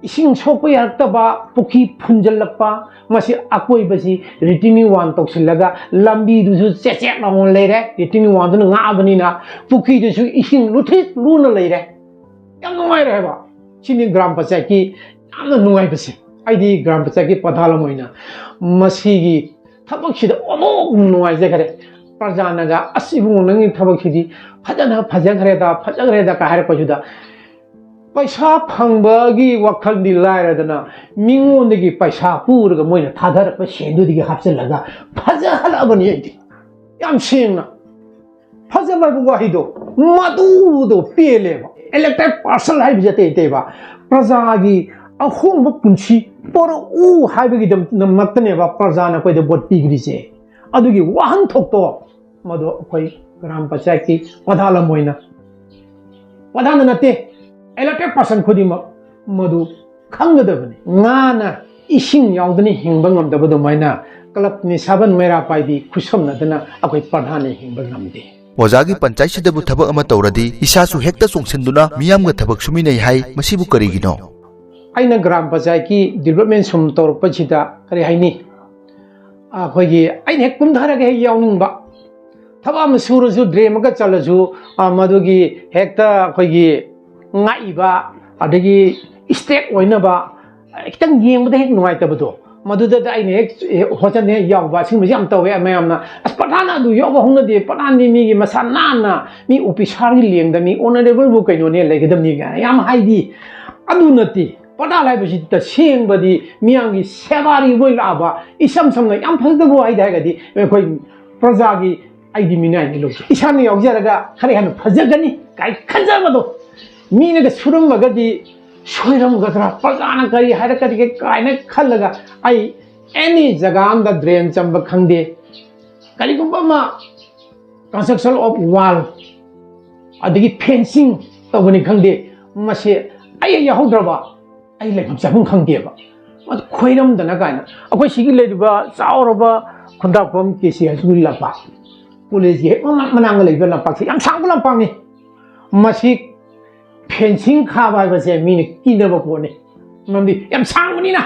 ꯏꯁꯤꯡ ꯁꯣꯛꯄ ꯌꯥꯔꯛꯇꯕ, ꯄꯨꯈ꯭ꯔꯤ ꯐꯨꯟꯖꯜꯂꯛꯄ, ꯃꯁꯤ ꯑꯀꯣꯏꯕꯁꯤ ꯔꯤꯇꯦꯅꯤꯡ ꯋꯥꯜ ꯇꯧꯁꯤꯜꯂꯒ ꯂꯝꯕꯤꯗꯨꯁꯨ ꯆꯦꯠ ꯆꯦꯠ ꯂꯥꯎꯅ ꯂꯩꯔꯦ꯫ ꯔꯤꯇꯦꯅꯤꯡ ꯋꯥꯜꯗꯨꯅ ꯉꯥꯛꯑꯕꯅꯤꯅ ꯄꯨꯈ꯭ꯔꯤꯗꯨꯁꯨ ꯏꯁꯤꯡ ꯂꯨꯊꯤꯛ ꯂꯨꯅ ꯂꯩꯔꯦ꯫ ꯌꯥꯝ ꯅꯨꯡꯉꯥꯏꯔꯦ ꯍꯥꯏꯕ꯫ ꯁꯤꯅꯤ ꯒ꯭ꯔꯥꯝ ꯄꯟꯆꯥꯌꯠꯀꯤ ꯌꯥꯝꯅ ꯅꯨꯡꯉꯥꯏꯕꯁꯦ꯫ ꯑꯩꯗꯤ ꯒ꯭ꯔꯥꯝ ꯄꯟꯆꯥꯌꯠꯀꯤ ꯄ꯭ꯔꯙꯥꯟ ꯑꯃ ꯑꯣꯏꯅ ꯃꯁꯤꯒꯤ ꯊꯕꯛꯁꯤꯗ ꯑꯣꯟꯊꯣꯛꯅ ꯅꯨꯡꯉꯥꯏꯖꯈ꯭ꯔꯦ꯫ ꯄ꯭ꯔꯖꯥꯅꯒ, "ꯑꯁ ꯏꯕꯨꯡꯉꯣ, ꯅꯪꯒꯤ ꯊꯕꯛꯁꯤꯗꯤ ꯐꯖꯅ ꯐꯖꯈ꯭ꯔꯦꯗ, ꯐꯖꯈ꯭ꯔꯦꯗ" ꯀ ꯍꯥꯏꯔꯛꯄꯁꯤꯗ, ꯄꯩꯁꯥ ꯐꯪꯕꯒꯤ ꯋꯥꯈꯜꯗꯤ ꯂꯥꯏꯔꯗꯅ, ꯃꯤꯉꯣꯟꯗꯒꯤ ꯄꯩꯁꯥ ꯄꯨꯔꯒ ꯃꯣꯏꯅ ꯊꯥꯗꯔꯛꯄ ꯁꯦꯟꯗꯨꯗꯒꯤ ꯍꯥꯞꯆꯤꯜꯂꯒ ꯐꯖꯍꯜꯂꯛꯑꯕꯅꯤ ꯑꯩꯗꯤ꯫ ꯌꯥꯝ ꯁꯦꯡꯅ꯫ ꯐꯖꯕ ꯍꯥꯏꯕ ꯋꯥꯍꯩꯗꯣ, ꯃꯗꯨꯗꯣ ꯄꯦꯜꯂꯦꯕ꯫ Elected person ꯍꯥꯏꯕꯁꯦ ꯑꯇꯩ ꯑꯇꯩꯕ, ꯄ꯭ꯔꯖꯥꯒꯤ ꯑꯍꯣꯡꯕ ꯄꯨꯟꯁꯤ ꯄꯣꯔꯛꯎ ꯍꯥꯏꯕꯒꯤꯗꯃꯛꯇꯅꯦꯕ ꯄ꯭ꯔꯖꯥꯅ ꯑꯩꯈꯣꯏꯗ ꯚꯣꯠ ꯄꯤꯈ꯭ꯔꯤꯁꯦ꯫ ꯑꯗꯨꯒꯤ ꯋꯥꯍꯟꯊꯣꯛꯇꯣ ꯃꯗꯨ ꯑꯩꯈꯣꯏ ꯒ꯭ꯔꯥꯝ ꯄꯟꯆꯥꯌꯠꯀꯤ ꯄ꯭ꯔꯙꯥꯟ ꯑꯃ ꯑꯣꯏꯅ, ꯄ꯭ꯔꯙꯥꯟꯗ ꯅꯠꯇꯦ, elected person ꯈꯨꯗꯤꯡꯃꯛ ꯃꯗꯨ ꯈꯪꯒꯗꯕꯅꯤ꯫ ꯉꯥꯅ ꯏꯁꯤꯡ ꯌꯥꯎꯗꯅ ꯍꯤꯡꯕ ꯉꯝꯗꯕ ꯑꯗꯨꯃꯥꯏꯅ ꯀ꯭ꯂꯕ ꯅꯤꯁꯥꯕꯟ ꯃꯩꯔꯥ ꯄꯥꯏꯕꯤ ꯈꯨꯠꯁꯝꯅꯗꯅ ꯑꯩꯈꯣꯏ ꯄ꯭ꯔꯙꯥꯟꯅ ꯍꯤꯡꯕ ꯉꯝꯗꯦ꯫ ꯑꯣꯖꯥꯒꯤ ꯄꯟꯆꯥꯌꯠꯁꯤꯗꯕꯨ ꯊꯕꯛ ꯑꯃ ꯇꯧꯔꯗꯤ ꯏꯁꯥꯁꯨ ꯍꯦꯛꯇ ꯆꯣꯡꯁꯤꯟꯗꯨꯅ ꯃꯤꯌꯥꯝꯒ ꯊꯕꯛ ꯁꯨꯃꯤꯟꯅꯩ ꯍꯥꯏ, ꯃꯁꯤꯕꯨ ꯀꯔꯤꯒꯤꯅꯣ? ꯑꯩꯅ ꯒ꯭ꯔꯥꯝ ꯄꯟꯆꯥꯌꯠꯀꯤ development ꯁꯨꯝ ꯇꯧꯔꯛꯄꯁꯤꯗ ꯀꯔꯤ ꯍꯥꯏꯅꯤ, ꯑꯩꯈꯣꯏꯒꯤ ꯑꯩꯅ ꯍꯦꯛ ꯀꯨꯝꯊꯔꯒ ꯍꯦꯛ ꯌꯥꯎꯅꯤꯡꯕ, ꯊꯕꯛ ꯑꯃ ꯁꯨꯔꯁꯨ, drain ꯑꯃꯒ ꯆꯜꯂꯁꯨ, ꯑ, ꯃꯗꯨꯒꯤ ꯍꯦꯛꯇ ꯑꯩꯈꯣꯏꯒꯤ ꯉꯥꯛꯏꯕ, ꯑꯗꯒꯤ ꯏꯁꯇꯦꯛ ꯑꯣꯏꯅꯕ, ꯈꯤꯇꯪ ꯌꯦꯡꯕꯗ ꯍꯦꯛ ꯅꯨꯡꯉꯥꯏꯇꯕꯗꯣ, ꯃꯗꯨꯗ ꯑꯩꯅ ꯍꯦꯛ ꯍꯣꯠꯆꯟꯅ ꯍꯦꯛ ꯌꯥꯎꯕ, ꯑꯁꯤꯒꯨꯝꯕꯁꯤ ꯌꯥꯝ ꯇꯧꯋꯦ꯫ ꯃꯌꯥꯝꯅ, "ꯑꯁ, ꯄ꯭ꯔꯙꯥꯟꯅ ꯑꯗꯨ ꯌꯥꯎꯕ ꯍꯧꯅꯗꯦ, ꯄ꯭ꯔꯙꯥꯟꯗꯤ ꯃꯤꯒꯤ ꯃꯁꯥ ꯅꯥꯟꯅ, ꯃꯤ ꯑꯣꯐꯤꯁꯥꯔꯒꯤ ꯂꯦꯡꯗ, ꯃꯤ ꯑꯣꯅꯔꯦꯕꯜꯕꯨ ꯀꯩꯅꯣꯅꯦ ꯂꯩꯒꯗꯕꯅꯤ" ꯀꯥꯏꯅ ꯌꯥꯝ ꯍꯥꯏꯕꯤ꯫ ꯑꯗꯨ ꯅꯠꯇꯦ꯫ ꯄ꯭ꯔꯙꯥꯟ ꯍꯥꯏꯕꯁꯤ ꯇꯁꯦꯡꯕꯗꯤ ꯃꯤꯌꯥꯝꯒꯤ ꯁꯦꯕꯥꯔꯤ ꯑꯣꯏ ꯂꯥꯛꯑꯕ, ꯏꯁꯝ ꯁꯝꯅ ꯌꯥꯝ ꯐꯖꯗꯕ ꯋꯥꯍꯩꯗ ꯍꯥꯏꯔꯒꯗꯤ, ꯑꯩꯈꯣꯏ ꯄ꯭ꯔꯖꯥꯒꯤ "ꯑꯩꯗꯤ ꯃꯤꯅꯥꯏꯅꯤ" ꯂꯧꯁꯦ, "ꯏꯁꯥꯅ ꯌꯥꯎꯖꯔꯒ ꯈꯔ ꯍꯦꯟꯅ ꯐꯖꯒꯅꯤ" ꯀꯥꯏ ꯈꯟꯖꯕꯗꯣ, ꯃꯤꯅꯒ ꯁꯨꯔꯝꯃꯒꯗꯤ ꯁꯣꯏꯔꯝꯒꯗ꯭ꯔꯥ, ꯄ꯭ꯔꯖꯥꯅ ꯀꯔꯤ ꯍꯥꯏꯔꯛꯀꯗꯒꯦ ꯀꯥꯏꯅ ꯈꯜꯂꯒ, ꯑꯩ ꯑꯦꯅꯤ ꯖꯒꯥ ꯑꯝꯗ ꯗ꯭ꯔꯦꯟ ꯆꯟꯕ ꯈꯪꯗꯦ, ꯀꯔꯤꯒꯨꯝꯕ ꯑꯃ construction of wall, ꯑꯗꯒꯤ fencing ꯇꯧꯕꯅꯤ ꯈꯪꯗꯦ, ꯃꯁꯤ ꯑꯩ ꯌꯥꯎꯍꯧꯗ꯭ꯔꯕ ꯑꯩ ꯂꯩꯐꯝ ꯆꯥꯐꯝ ꯈꯪꯗꯦꯕ꯫ ꯑꯗꯨ ꯈꯣꯏꯔꯝꯗꯅ ꯀꯥꯏꯅ, ꯑꯩꯈꯣꯏ ꯁꯤꯒꯤ ꯂꯩꯔꯤꯕ ꯆꯥꯎꯔꯕ ꯈꯨꯟꯗ꯭ꯔꯥꯛꯄꯝ ꯀꯦ ꯁꯤ ꯍꯥꯏ ꯁ꯭ꯀꯨꯜ ꯂꯝꯄꯥꯛ, ꯀꯣꯂꯦꯖꯀꯤ ꯍꯦꯛ ꯃꯅꯥꯛ ꯃꯅꯥꯛꯇ ꯂꯩꯕ ꯂꯝꯄꯥꯛꯁꯦ ꯌꯥꯝ ꯁꯥꯡꯕ ꯂꯝꯄꯥꯛꯅꯤ꯫ ꯃꯁꯤ fencing ꯈꯥꯕ ꯍꯥꯏꯕꯁꯦ ꯃꯤꯅ ꯀꯤꯅꯕ ꯄꯣꯠꯅꯤ, ꯃꯔꯝꯗꯤ ꯌꯥꯝ ꯁꯥꯡꯕꯅꯤꯅ꯫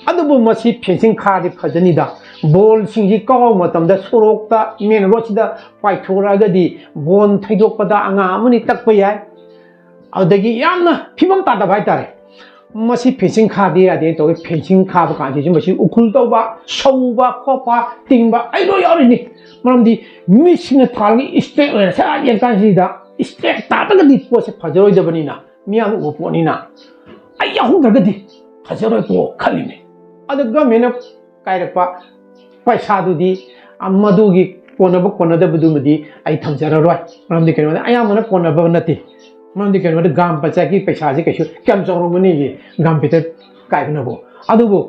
ꯑꯗꯨꯕꯨ ꯃꯁꯤ fencing ꯈꯥꯔꯗꯤ ꯐꯖꯅꯤꯗ, ꯕꯣꯜꯁꯤꯡꯁꯤ ꯀꯥꯎꯕ ꯃꯇꯝꯗ ꯁꯣꯔꯣꯛꯇ, ꯃꯦꯟ ꯔꯣꯗꯁꯤꯗ ꯄꯥꯏꯊꯣꯔꯛꯑꯒꯗꯤ ꯕꯣꯜ ꯊꯩꯗꯣꯛꯄꯗ ꯑꯉꯥꯡ ꯑꯃꯅꯤ ꯇꯛꯄ ꯌꯥꯏ꯫ ꯑꯗꯨꯗꯒꯤ ꯌꯥꯝꯅ ꯐꯤꯕꯝ ꯇꯥꯗꯕ ꯍꯥꯏꯇꯥꯔꯦ꯫ ꯃꯁꯤ fencing ꯈꯥꯗ ꯌꯥꯗꯦꯅ ꯇꯧꯋꯤ꯫ Fencing ꯈꯥꯕ ꯀꯥꯟꯁꯤꯗ ꯃꯁꯤ ꯎꯈꯨꯜ ꯇꯧꯕ, ꯁꯧꯕ ꯈꯣꯠꯄ, ꯇꯤꯡꯕ, ꯑꯩ ꯂꯣꯏ ꯌꯥꯎꯔꯤꯅꯤ꯫ ꯃꯔꯝꯗꯤ ꯃꯤꯠꯁꯤꯡꯅ ꯊꯥꯜꯂꯒ straight ꯑꯣꯏꯅ ꯁꯠ ꯌꯦꯡ ꯀꯥꯟꯁꯤꯗ straight ꯇꯥꯗ꯭ꯔꯒꯗꯤ ꯄꯣꯠꯁꯦ ꯐꯖꯔꯣꯏꯗꯕꯅꯤꯅ, ꯃꯤꯌꯥꯝꯅ ꯎꯕ ꯄꯣꯠꯅꯤꯅ, ꯑꯩ ꯌꯥꯎꯍꯧꯗ꯭ꯔꯒꯗꯤ ꯐꯖꯔꯣꯏꯀꯣ ꯈꯜꯂꯤꯅꯤ꯫ ꯑꯗ governmentꯅ ꯀꯥꯏꯔꯛꯄ ꯄꯩꯁꯥꯗꯨꯗꯤ, ꯑ, ꯃꯗꯨꯒꯤ ꯀꯣꯟꯅꯕ ꯀꯣꯟꯅꯗꯕꯗꯨꯃꯗꯤ ꯑꯩ ꯊꯝꯖꯔꯔꯣꯏ꯫ ꯃꯔꯝꯗꯤ ꯀꯩꯅꯣꯗ ꯑꯌꯥꯝꯕꯅ ꯀꯣꯟꯅꯕ ꯅꯠꯇꯦ꯫ ꯃꯔꯝꯗꯤ ꯀꯩꯅꯣꯗ ꯒ꯭ꯔꯥꯝ ꯄꯟꯆꯥꯌꯠꯀꯤ ꯄꯩꯁꯥꯁꯤ ꯀꯩꯁꯨ ꯀꯌꯥꯝ ꯆꯥꯎꯔꯝꯒꯅꯤꯒꯦ ꯒ꯭ꯔꯥꯝ ꯄꯟꯆꯥꯌꯠ ꯀꯥꯏꯕꯅꯕꯨ? ꯑꯗꯨꯕꯨ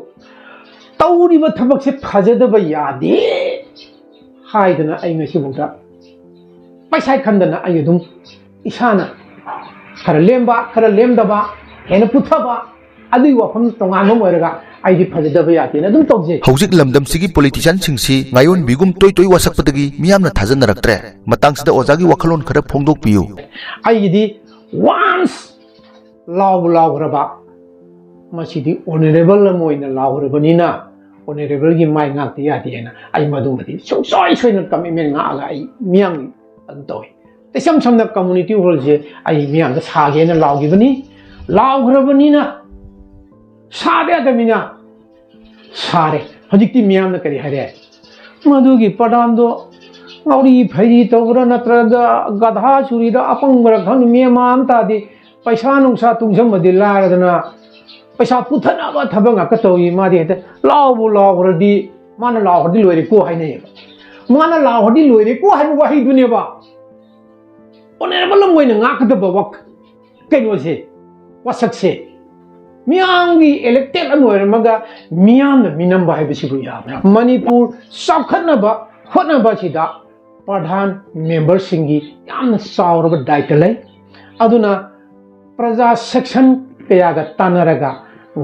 ꯇꯧꯔꯤꯕ ꯊꯕꯛꯁꯦ ꯐꯖꯗꯕ ꯌꯥꯗꯦ ꯍꯥꯏꯗꯅ ꯑꯩ ꯉꯁꯤꯐꯥꯎꯗ ꯄꯩꯁꯥ ꯈꯟꯗꯅ ꯑꯩ ꯑꯗꯨꯝ ꯏꯁꯥꯅ ꯈꯔ ꯂꯦꯝꯕ, ꯈꯔ ꯂꯦꯝꯗꯕ, ꯍꯦꯟꯅ ꯄꯨꯊꯕ, ꯑꯗꯨꯒꯤ ꯋꯥꯐꯝ ꯇꯣꯉꯥꯟꯕ ꯑꯃ ꯑꯣꯏꯔꯒ ꯑꯩꯗꯤ ꯐꯖꯗꯕ ꯌꯥꯗꯦꯅ ꯑꯗꯨꯝ ꯇꯧꯖꯩ꯫ ꯍꯧꯖꯤꯛ ꯂꯝꯗꯝꯁꯤꯒꯤ politicianꯁꯤꯡꯁꯤ ꯉꯥꯌꯣꯟꯕꯤꯒꯨꯝ ꯇꯣꯏ ꯇꯣꯏ ꯋꯥꯁꯛꯄꯗꯒꯤ ꯃꯤꯌꯥꯝꯅ ꯊꯥꯖꯅꯔꯛꯇ꯭ꯔꯦ꯫ ꯃꯇꯥꯡꯁꯤꯗ ꯑꯣꯖꯥꯒꯤ ꯋꯥꯈꯜꯂꯣꯟ ꯈꯔ ꯐꯣꯡꯗꯣꯛꯄꯤꯌꯨ꯫ ꯑꯩꯒꯤꯗꯤ once ꯂꯥꯎꯕꯨ ꯂꯥꯎꯈ꯭ꯔꯕ, ꯃꯁꯤꯗꯤ honourable ꯑꯃ ꯑꯣꯏꯅ ꯂꯥꯎꯈ꯭ꯔꯕꯅꯤꯅ honourableꯒꯤ ꯃꯥꯏ ꯉꯥꯛꯇ ꯌꯥꯗꯦꯅ ꯑꯩ ꯃꯗꯨꯃꯗꯤ ꯁꯨꯡꯁꯣꯏ ꯁꯣꯏꯗꯅ commitment ꯉꯥꯛꯑꯒ ꯑꯩ ꯃꯤꯌꯥꯝꯒꯤ ꯑꯗꯨꯝ ꯇꯧꯏ꯫ ꯏꯁꯝ ꯁꯝꯅ community hallꯁꯦ ꯑꯩ ꯃꯤꯌꯥꯝꯗ ꯁꯥꯒꯦꯅ ꯂꯥꯎꯈꯤꯕꯅꯤ꯫ ꯂꯥꯎꯈ꯭ꯔꯕꯅꯤꯅ ꯁꯥꯗ ꯌꯥꯗꯕꯅꯤꯅ ꯁꯥꯔꯦ꯫ ꯍꯧꯖꯤꯛꯇꯤ ꯃꯤꯌꯥꯝꯅ ꯀꯔꯤ ꯍꯥꯏꯔꯦ? "ꯃꯗꯨꯒꯤ ꯄ꯭ꯔꯙꯥꯟꯗꯣ ꯉꯥꯎꯔꯤ ꯐꯩꯔꯤ ꯇꯧꯕ꯭ꯔꯥ ꯅꯠꯇ꯭ꯔꯒ ꯒꯙꯥ ꯆꯨꯔꯤꯗ ꯑꯄꯪꯕꯔꯥ ꯈꯪꯗꯦ, ꯃꯦꯟ ꯃꯥꯟ ꯇꯥꯗꯦ꯫ ꯄꯩꯁꯥ ꯅꯨꯡꯁꯥ ꯇꯨꯡꯁꯤꯟꯕꯗꯤ ꯂꯥꯏꯔꯗꯅ ꯄꯩꯁꯥ ꯄꯨꯊꯅꯕ ꯊꯕꯛ ꯉꯥꯛꯇ ꯇꯧꯏ꯫ ꯃꯥꯗꯤ ꯍꯦꯛꯇ ꯂꯥꯎꯕꯨ ꯂꯥꯎꯈ꯭ꯔꯗꯤ, ꯃꯥꯅ ꯂꯥꯎꯈ꯭ꯔꯗꯤ ꯂꯣꯏꯔꯦꯀꯣ" ꯍꯥꯏꯅꯩꯌꯦꯕ꯫ ꯃꯥꯅ ꯂꯥꯎꯈ꯭ꯔꯗꯤ ꯂꯣꯏꯔꯦꯀꯣ ꯍꯥꯏꯕ ꯋꯥꯍꯩꯗꯨꯅꯦꯕ ꯑꯣꯅꯔꯦꯕꯜ ꯑꯃ ꯑꯣꯏꯅ ꯉꯥꯛꯀꯗꯕ ꯋꯥ-, ꯀꯩꯅꯣꯁꯦ, ꯋꯥꯁꯛꯁꯦ꯫ ꯃꯤꯌꯥꯝꯒꯤ elected ꯑꯃ ꯑꯣꯏꯔꯝꯃꯒ ꯃꯤꯌꯥꯝꯅ ꯃꯤꯅꯝꯕ ꯍꯥꯏꯕꯁꯤꯕꯨ ꯌꯥꯕ꯭ꯔꯥ? ꯃꯅꯤꯄꯨꯔ ꯆꯥꯎꯈꯠꯅꯕ ꯍꯣꯠꯅꯕ ꯑꯁꯤꯗ ꯄ꯭ꯔꯙꯥꯟ memberꯁꯤꯡꯒꯤ ꯌꯥꯝꯅ ꯆꯥꯎꯔꯕ ꯗꯥꯏꯇ ꯂꯩ꯫ ꯑꯗꯨꯅ ꯄ꯭ꯔꯖꯥ section ꯀꯌꯥꯒ ꯇꯥꯟꯅꯔꯒ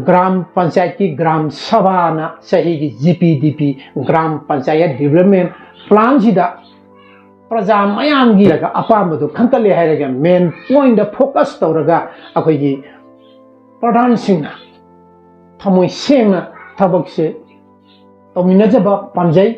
ꯒ꯭ꯔꯥꯝ ꯄꯟꯆꯥꯌꯠꯀꯤ ꯒ꯭ꯔꯥꯝ ꯁꯚꯥꯅ ꯆꯍꯤꯒꯤ G P D P, gram panchayat development planꯁꯤꯗ ꯄ꯭ꯔꯖꯥ ꯃꯌꯥꯝꯒꯤ ꯑꯄꯥꯝꯕꯗꯨ ꯈꯟꯒꯠꯂꯦ ꯍꯥꯏꯔꯒ main pointꯇ focus ꯇꯧꯔꯒ ꯑꯩꯈꯣꯏꯒꯤ ꯄ꯭ꯔꯙꯥꯟꯁꯤꯡꯅ ꯊꯃꯣꯏ ꯁꯦꯡꯅ ꯊꯕꯛꯁꯦ ꯇꯧꯃꯤꯟꯅꯖꯕ ꯄꯥꯝꯖꯩ꯫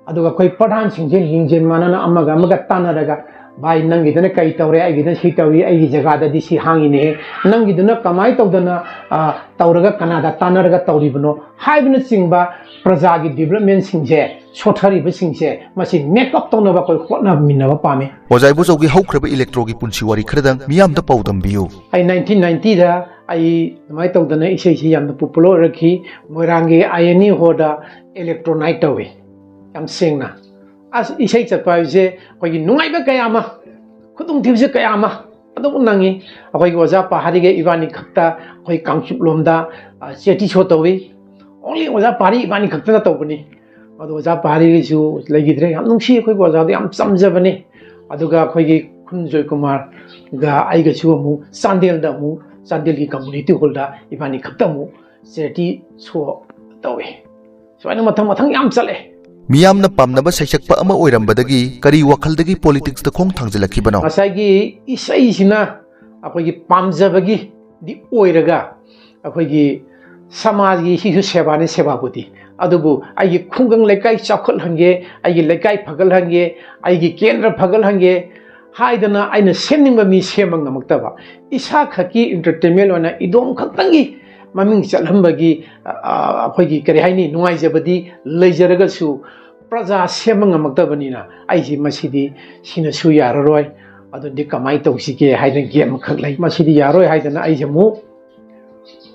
ꯑꯗꯨꯒ ꯑꯩꯈꯣꯏ ꯄ꯭ꯔꯙꯥꯟꯁꯤꯡꯁꯦ ꯂꯤꯡꯖꯦꯜ ꯃꯥꯟꯅꯅ ꯑꯃꯒ ꯑꯃꯒ ꯇꯥꯟꯅꯔꯒ, "ꯚꯥꯏ, ꯅꯪꯒꯤꯗꯨꯅ ꯀꯔꯤ ꯇꯧꯔꯦ, ꯑꯩꯒꯤꯗꯨꯅ ꯁꯤ ꯇꯧꯔꯤ, ꯑꯩꯒꯤ ꯖꯒꯥꯗꯗꯤ ꯁꯤ ꯍꯥꯡꯉꯤꯅꯦꯍꯦ, ꯅꯪꯒꯤꯗꯨꯅ ꯀꯃꯥꯏꯅ ꯇꯧꯗꯅ, ꯑ, ꯇꯧꯔꯒ ꯀꯅꯥꯗ ꯇꯥꯟꯅꯔꯒ ꯇꯧꯔꯤꯕꯅꯣ?" ꯍꯥꯏꯕꯅꯆꯤꯡꯕ ꯄ꯭ꯔꯖꯥꯒꯤ developmentꯁꯤꯡꯁꯦ, ꯁꯣꯠꯊꯔꯤꯕꯁꯤꯡꯁꯦ, ꯃꯁꯤ make up ꯇꯧꯅꯕ ꯑꯩꯈꯣꯏ ꯍꯣꯠꯅꯃꯤꯟꯅꯕ ꯄꯥꯝꯃꯤ꯫ ꯑꯣꯖꯥ ꯏꯕꯣꯆꯧꯒꯤ ꯍꯧꯈ꯭ꯔꯕ electroꯒꯤ ꯄꯨꯟꯁꯤ ꯋꯥꯔꯤ ꯈꯔꯗꯪ ꯃꯤꯌꯥꯝꯗ ꯄꯥꯎꯗꯝꯕꯤꯌꯨ꯫ ꯑꯩ nineteen ninetyꯗ ꯑꯩ ꯑꯗꯨꯃꯥꯏꯅ ꯇꯧꯗꯅ ꯏꯁꯩꯁꯤ ꯌꯥꯝꯅ popular ꯑꯣꯏꯔꯛꯈꯤ꯫ ꯃꯣꯏꯔꯥꯡꯒꯤ I N E hallꯗ electro night ꯇꯧꯏ꯫ ꯌꯥꯝ ꯁꯦꯡꯅ, ꯑꯁ, ꯏꯁꯩ ꯆꯠꯄ ꯍꯥꯏꯕꯁꯦ ꯑꯩꯈꯣꯏꯒꯤ ꯅꯨꯡꯉꯥꯏꯕ ꯀꯌꯥ ꯑꯃ, ꯈꯨꯗꯣꯡꯊꯤꯕꯁꯨ ꯀꯌꯥ ꯑꯃ ꯑꯗꯨꯝ ꯅꯪꯉꯤ꯫ ꯑꯩꯈꯣꯏꯒꯤ ꯑꯣꯖꯥ ꯄꯍꯥꯔꯤꯒ ꯏꯕꯥꯅꯤ ꯈꯛꯇ ꯑꯩꯈꯣꯏ ꯀꯥꯡꯆꯨꯞ ꯂꯣꯝꯗ, ꯑ, charity show ꯇꯧꯏ꯫ Only ꯑꯣꯖꯥ ꯄꯍꯥꯔꯤ ꯏꯕꯥꯅꯤ ꯈꯛꯇꯅ ꯇꯧꯕꯅꯤ꯫ ꯑꯗꯣ ꯑꯣꯖꯥ ꯄꯍꯥꯔꯤꯒꯤꯁꯨ ꯂꯩꯈꯤꯗ꯭ꯔꯦ꯫ ꯌꯥꯝ ꯅꯨꯡꯁꯤ, ꯑꯩꯈꯣꯏꯒꯤ ꯑꯣꯖꯥꯗꯣ ꯌꯥꯝ ꯆꯝꯖꯕꯅꯤ꯫ ꯑꯗꯨꯒ ꯑꯩꯈꯣꯏꯒꯤ ꯈꯨꯟ ꯖꯣꯏꯀꯨꯃꯥꯔꯒ ꯑꯩꯒꯁꯨ ꯑꯃꯨꯛ ꯆꯥꯟꯗꯦꯜꯗ ꯑꯃꯨꯛ, ꯆꯥꯟꯗꯦꯜꯒꯤ community hallꯗ ꯏꯕꯥꯅꯤ ꯈꯛꯇ ꯑꯃꯨꯛ charity show ꯇꯧꯏ꯫ ꯁꯨꯃꯥꯏꯅ ꯃꯊꯪ ꯃꯊꯪ ꯌꯥꯝ ꯆꯠꯂꯦ꯫ ꯃꯤꯌꯥꯝꯅ ꯄꯥꯝꯅꯕ ꯁꯩꯁꯛꯄ ꯑꯃ ꯑꯣꯏꯔꯝꯕꯗꯒꯤ ꯀꯔꯤ ꯋꯥꯈꯜꯗꯒꯤ politicsꯇ ꯈꯣꯡ ꯊꯥꯡꯖꯤꯜꯂꯛꯈꯤꯕꯅꯣ? ꯉꯁꯥꯏꯒꯤ ꯏꯁꯩꯁꯤꯅ ꯑꯩꯈꯣꯏꯒꯤ ꯄꯥꯝꯖꯕꯒꯤꯗꯤ ꯑꯣꯏꯔꯒ, ꯑꯩꯈꯣꯏꯒꯤ ꯁꯃꯥꯖꯒꯤ ꯁꯤꯁꯨ ꯁꯦꯕꯥꯅꯤ, ꯁꯦꯕꯥꯕꯨꯗꯤ꯫ ꯑꯗꯨꯕꯨ ꯑꯩꯒꯤ ꯈꯨꯡꯒꯪ ꯂꯩꯀꯥꯏ ꯆꯥꯎꯈꯠꯍꯟꯒꯦ, ꯑꯩꯒꯤ ꯂꯩꯀꯥꯏ ꯐꯒꯠꯍꯟꯒꯦ, ꯑꯩꯒꯤ ꯀꯦꯟꯗ꯭ꯔ ꯐꯒꯠꯍꯟꯒꯦ, ꯍꯥꯏꯗꯅ ꯑꯩꯅ ꯁꯦꯝꯅꯤꯡꯕ ꯃꯤ ꯁꯦꯝꯕ ꯉꯝꯃꯛꯇꯕ, ꯏꯁꯥ ꯈꯛꯀꯤ entertainment ꯑꯣꯏꯅ ꯏꯗꯣꯝ ꯈꯛꯇꯪꯒꯤ ꯃꯃꯤꯡ ꯆꯠꯍꯟꯕꯒꯤ, ꯑ, ꯑ, ꯑꯩꯈꯣꯏꯒꯤ, ꯀꯔꯤ ꯍꯥꯏꯅꯤ, ꯅꯨꯡꯉꯥꯏꯖꯕꯗꯤ ꯂꯩꯖꯔꯒꯁꯨ ꯄ꯭ꯔꯖꯥ ꯁꯦꯝꯕ ꯉꯝꯃꯛꯇꯕꯅꯤꯅ ꯑꯩꯁꯤ ꯃꯁꯤꯗꯤ ꯁꯤꯅꯁꯨ ꯌꯥꯔꯔꯣꯏ, ꯑꯗꯨꯗꯤ ꯀꯃꯥꯏꯅ ꯇꯧꯁꯤꯒꯦ ꯍꯥꯏꯗꯅ ꯒꯦꯝ ꯑꯃꯈꯛ ꯂꯩ꯫ ꯃꯁꯤꯗꯤ ꯌꯥꯔꯣꯏ ꯍꯥꯏꯗꯅ ꯑꯩꯁꯦ ꯑꯃꯨꯛ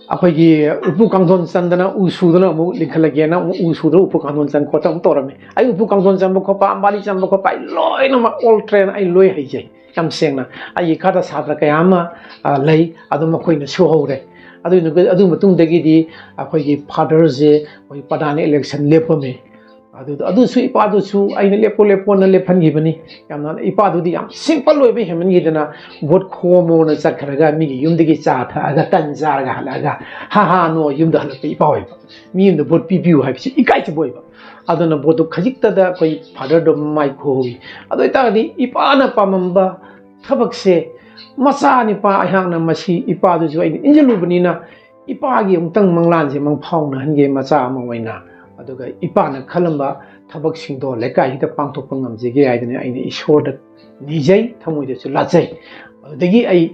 ꯑꯩꯈꯣꯏꯒꯤ ꯎꯄꯨ ꯀꯥꯡꯊꯣꯟ ꯆꯟꯗꯅ ꯎ ꯁꯨꯗꯅ ꯑꯃꯨꯛ ꯂꯤꯡꯈꯠꯂꯒꯦꯅ ꯑꯃꯨꯛ ꯎ ꯁꯨꯗꯅ ꯎꯄꯨ ꯀꯥꯡꯊꯣꯟ ꯆꯟ ꯈꯣꯠꯇꯅ ꯑꯃꯨꯛ ꯇꯧꯔꯝꯃꯤ꯫ ꯑꯩ ꯎꯄꯨ ꯀꯥꯡꯊꯣꯟ ꯆꯟꯕ ꯈꯣꯠꯄ, ꯑꯝꯕꯥꯅꯤ ꯆꯟꯕ ꯈꯣꯠꯄ ꯑꯩ ꯂꯣꯏꯅꯃꯛ all train, ꯑꯩ ꯂꯣꯏ ꯍꯩꯖꯩ꯫ ꯌꯥꯝ ꯁꯦꯡꯅ ꯑꯩꯒꯤ ꯈꯔꯗ ꯁꯥꯇ꯭ꯔ ꯀꯌꯥ ꯑꯃ, ꯑ, ꯂꯩ, ꯑꯗꯨ ꯃꯈꯣꯏꯅ ꯁꯨꯍꯧꯔꯦ꯫ ꯑꯗꯨ, ꯑꯗꯨ ꯃꯇꯨꯡꯗꯒꯤꯗꯤ ꯑꯩꯈꯣꯏꯒꯤ ꯐꯥꯗꯔꯁꯦ ꯑꯩꯈꯣꯏ ꯄ꯭ꯔꯙꯥꯟ ꯏꯂꯦꯛꯁꯟ ꯂꯦꯞꯄꯝꯃꯦ꯫ ꯑꯗꯨꯗ, ꯑꯗꯨꯁꯨ ꯏꯄꯥꯗꯨꯁꯨ ꯑꯩꯅ ꯂꯦꯞꯄꯣ ꯂꯦꯞꯄꯣꯅ ꯂꯦꯞꯍꯟꯈꯤꯕꯅꯤ꯫ ꯌꯥꯝꯅ, ꯏꯄꯥꯗꯨꯗꯤ ꯌꯥꯝ ꯁꯤꯝꯄꯜ ꯑꯣꯏꯕ ꯍꯦꯟꯃꯟꯈꯤꯗꯅ ꯚꯣꯠ ꯈꯣꯝꯃꯣꯅ ꯆꯠꯈ꯭ꯔꯒ ꯃꯤꯒꯤ ꯌꯨꯝꯗꯒꯤ ꯆꯥ ꯊꯛꯑꯒ, ꯇꯟ ꯆꯥꯔꯒ ꯍꯜꯂꯛꯑꯒ ꯍꯥ ꯍꯥ ꯅꯣ ꯌꯨꯝꯗ ꯍꯜꯂꯛꯄ ꯏꯄꯥ ꯑꯣꯏꯕ꯫ ꯃꯤ ꯑꯃꯗ ꯚꯣꯠ ꯄꯤꯕꯤꯌꯨ ꯍꯥꯏꯕꯁꯤ ꯏꯀꯥꯏꯖꯕ ꯑꯣꯏꯕ꯫ ꯑꯗꯨꯅ ꯚꯣꯠꯇꯨ ꯈꯖꯤꯛꯇꯗ ꯑꯩꯈꯣꯏ ꯐꯥꯗꯔꯗꯣ ꯃꯥꯏ ꯈꯨꯍꯧꯏ꯫ ꯑꯗꯨ ꯑꯣꯏꯇꯥꯔꯒꯗꯤ ꯏꯄꯥꯅ ꯄꯥꯝꯃꯝꯕ ꯊꯕꯛꯁꯦ, ꯃꯆꯥ ꯅꯤꯄꯥ ꯑꯩꯍꯥꯛꯅ ꯃꯁꯤ ꯏꯄꯥꯗꯨꯁꯨ ꯑꯩꯅ ꯏꯟꯁꯤꯜꯂꯨꯕꯅꯤꯅ ꯏꯄꯥꯒꯤ ꯑꯃꯨꯛꯇꯪ ꯃꯪꯂꯥꯟꯁꯦ ꯃꯪꯐꯥꯎꯅꯍꯟꯒꯦ ꯃꯆꯥ ꯑꯃ ꯑꯣꯏꯅ꯫ ꯑꯗꯨꯒ ꯏꯄꯥꯅ ꯈꯜꯂꯝꯕ ꯊꯕꯛꯁꯤꯡꯗꯣ ꯂꯩꯀꯥꯏꯁꯤꯗ ꯄꯥꯡꯊꯣꯛꯄ ꯉꯝꯖꯒꯦ ꯍꯥꯏꯗꯅ ꯑꯩꯅ ꯏꯁꯣꯔꯗ ꯅꯤꯖꯩ, ꯊꯃꯣꯏꯗꯁꯨ ꯂꯥꯠꯆꯩ꯫ ꯑꯗꯨꯗꯒꯤ ꯑꯩ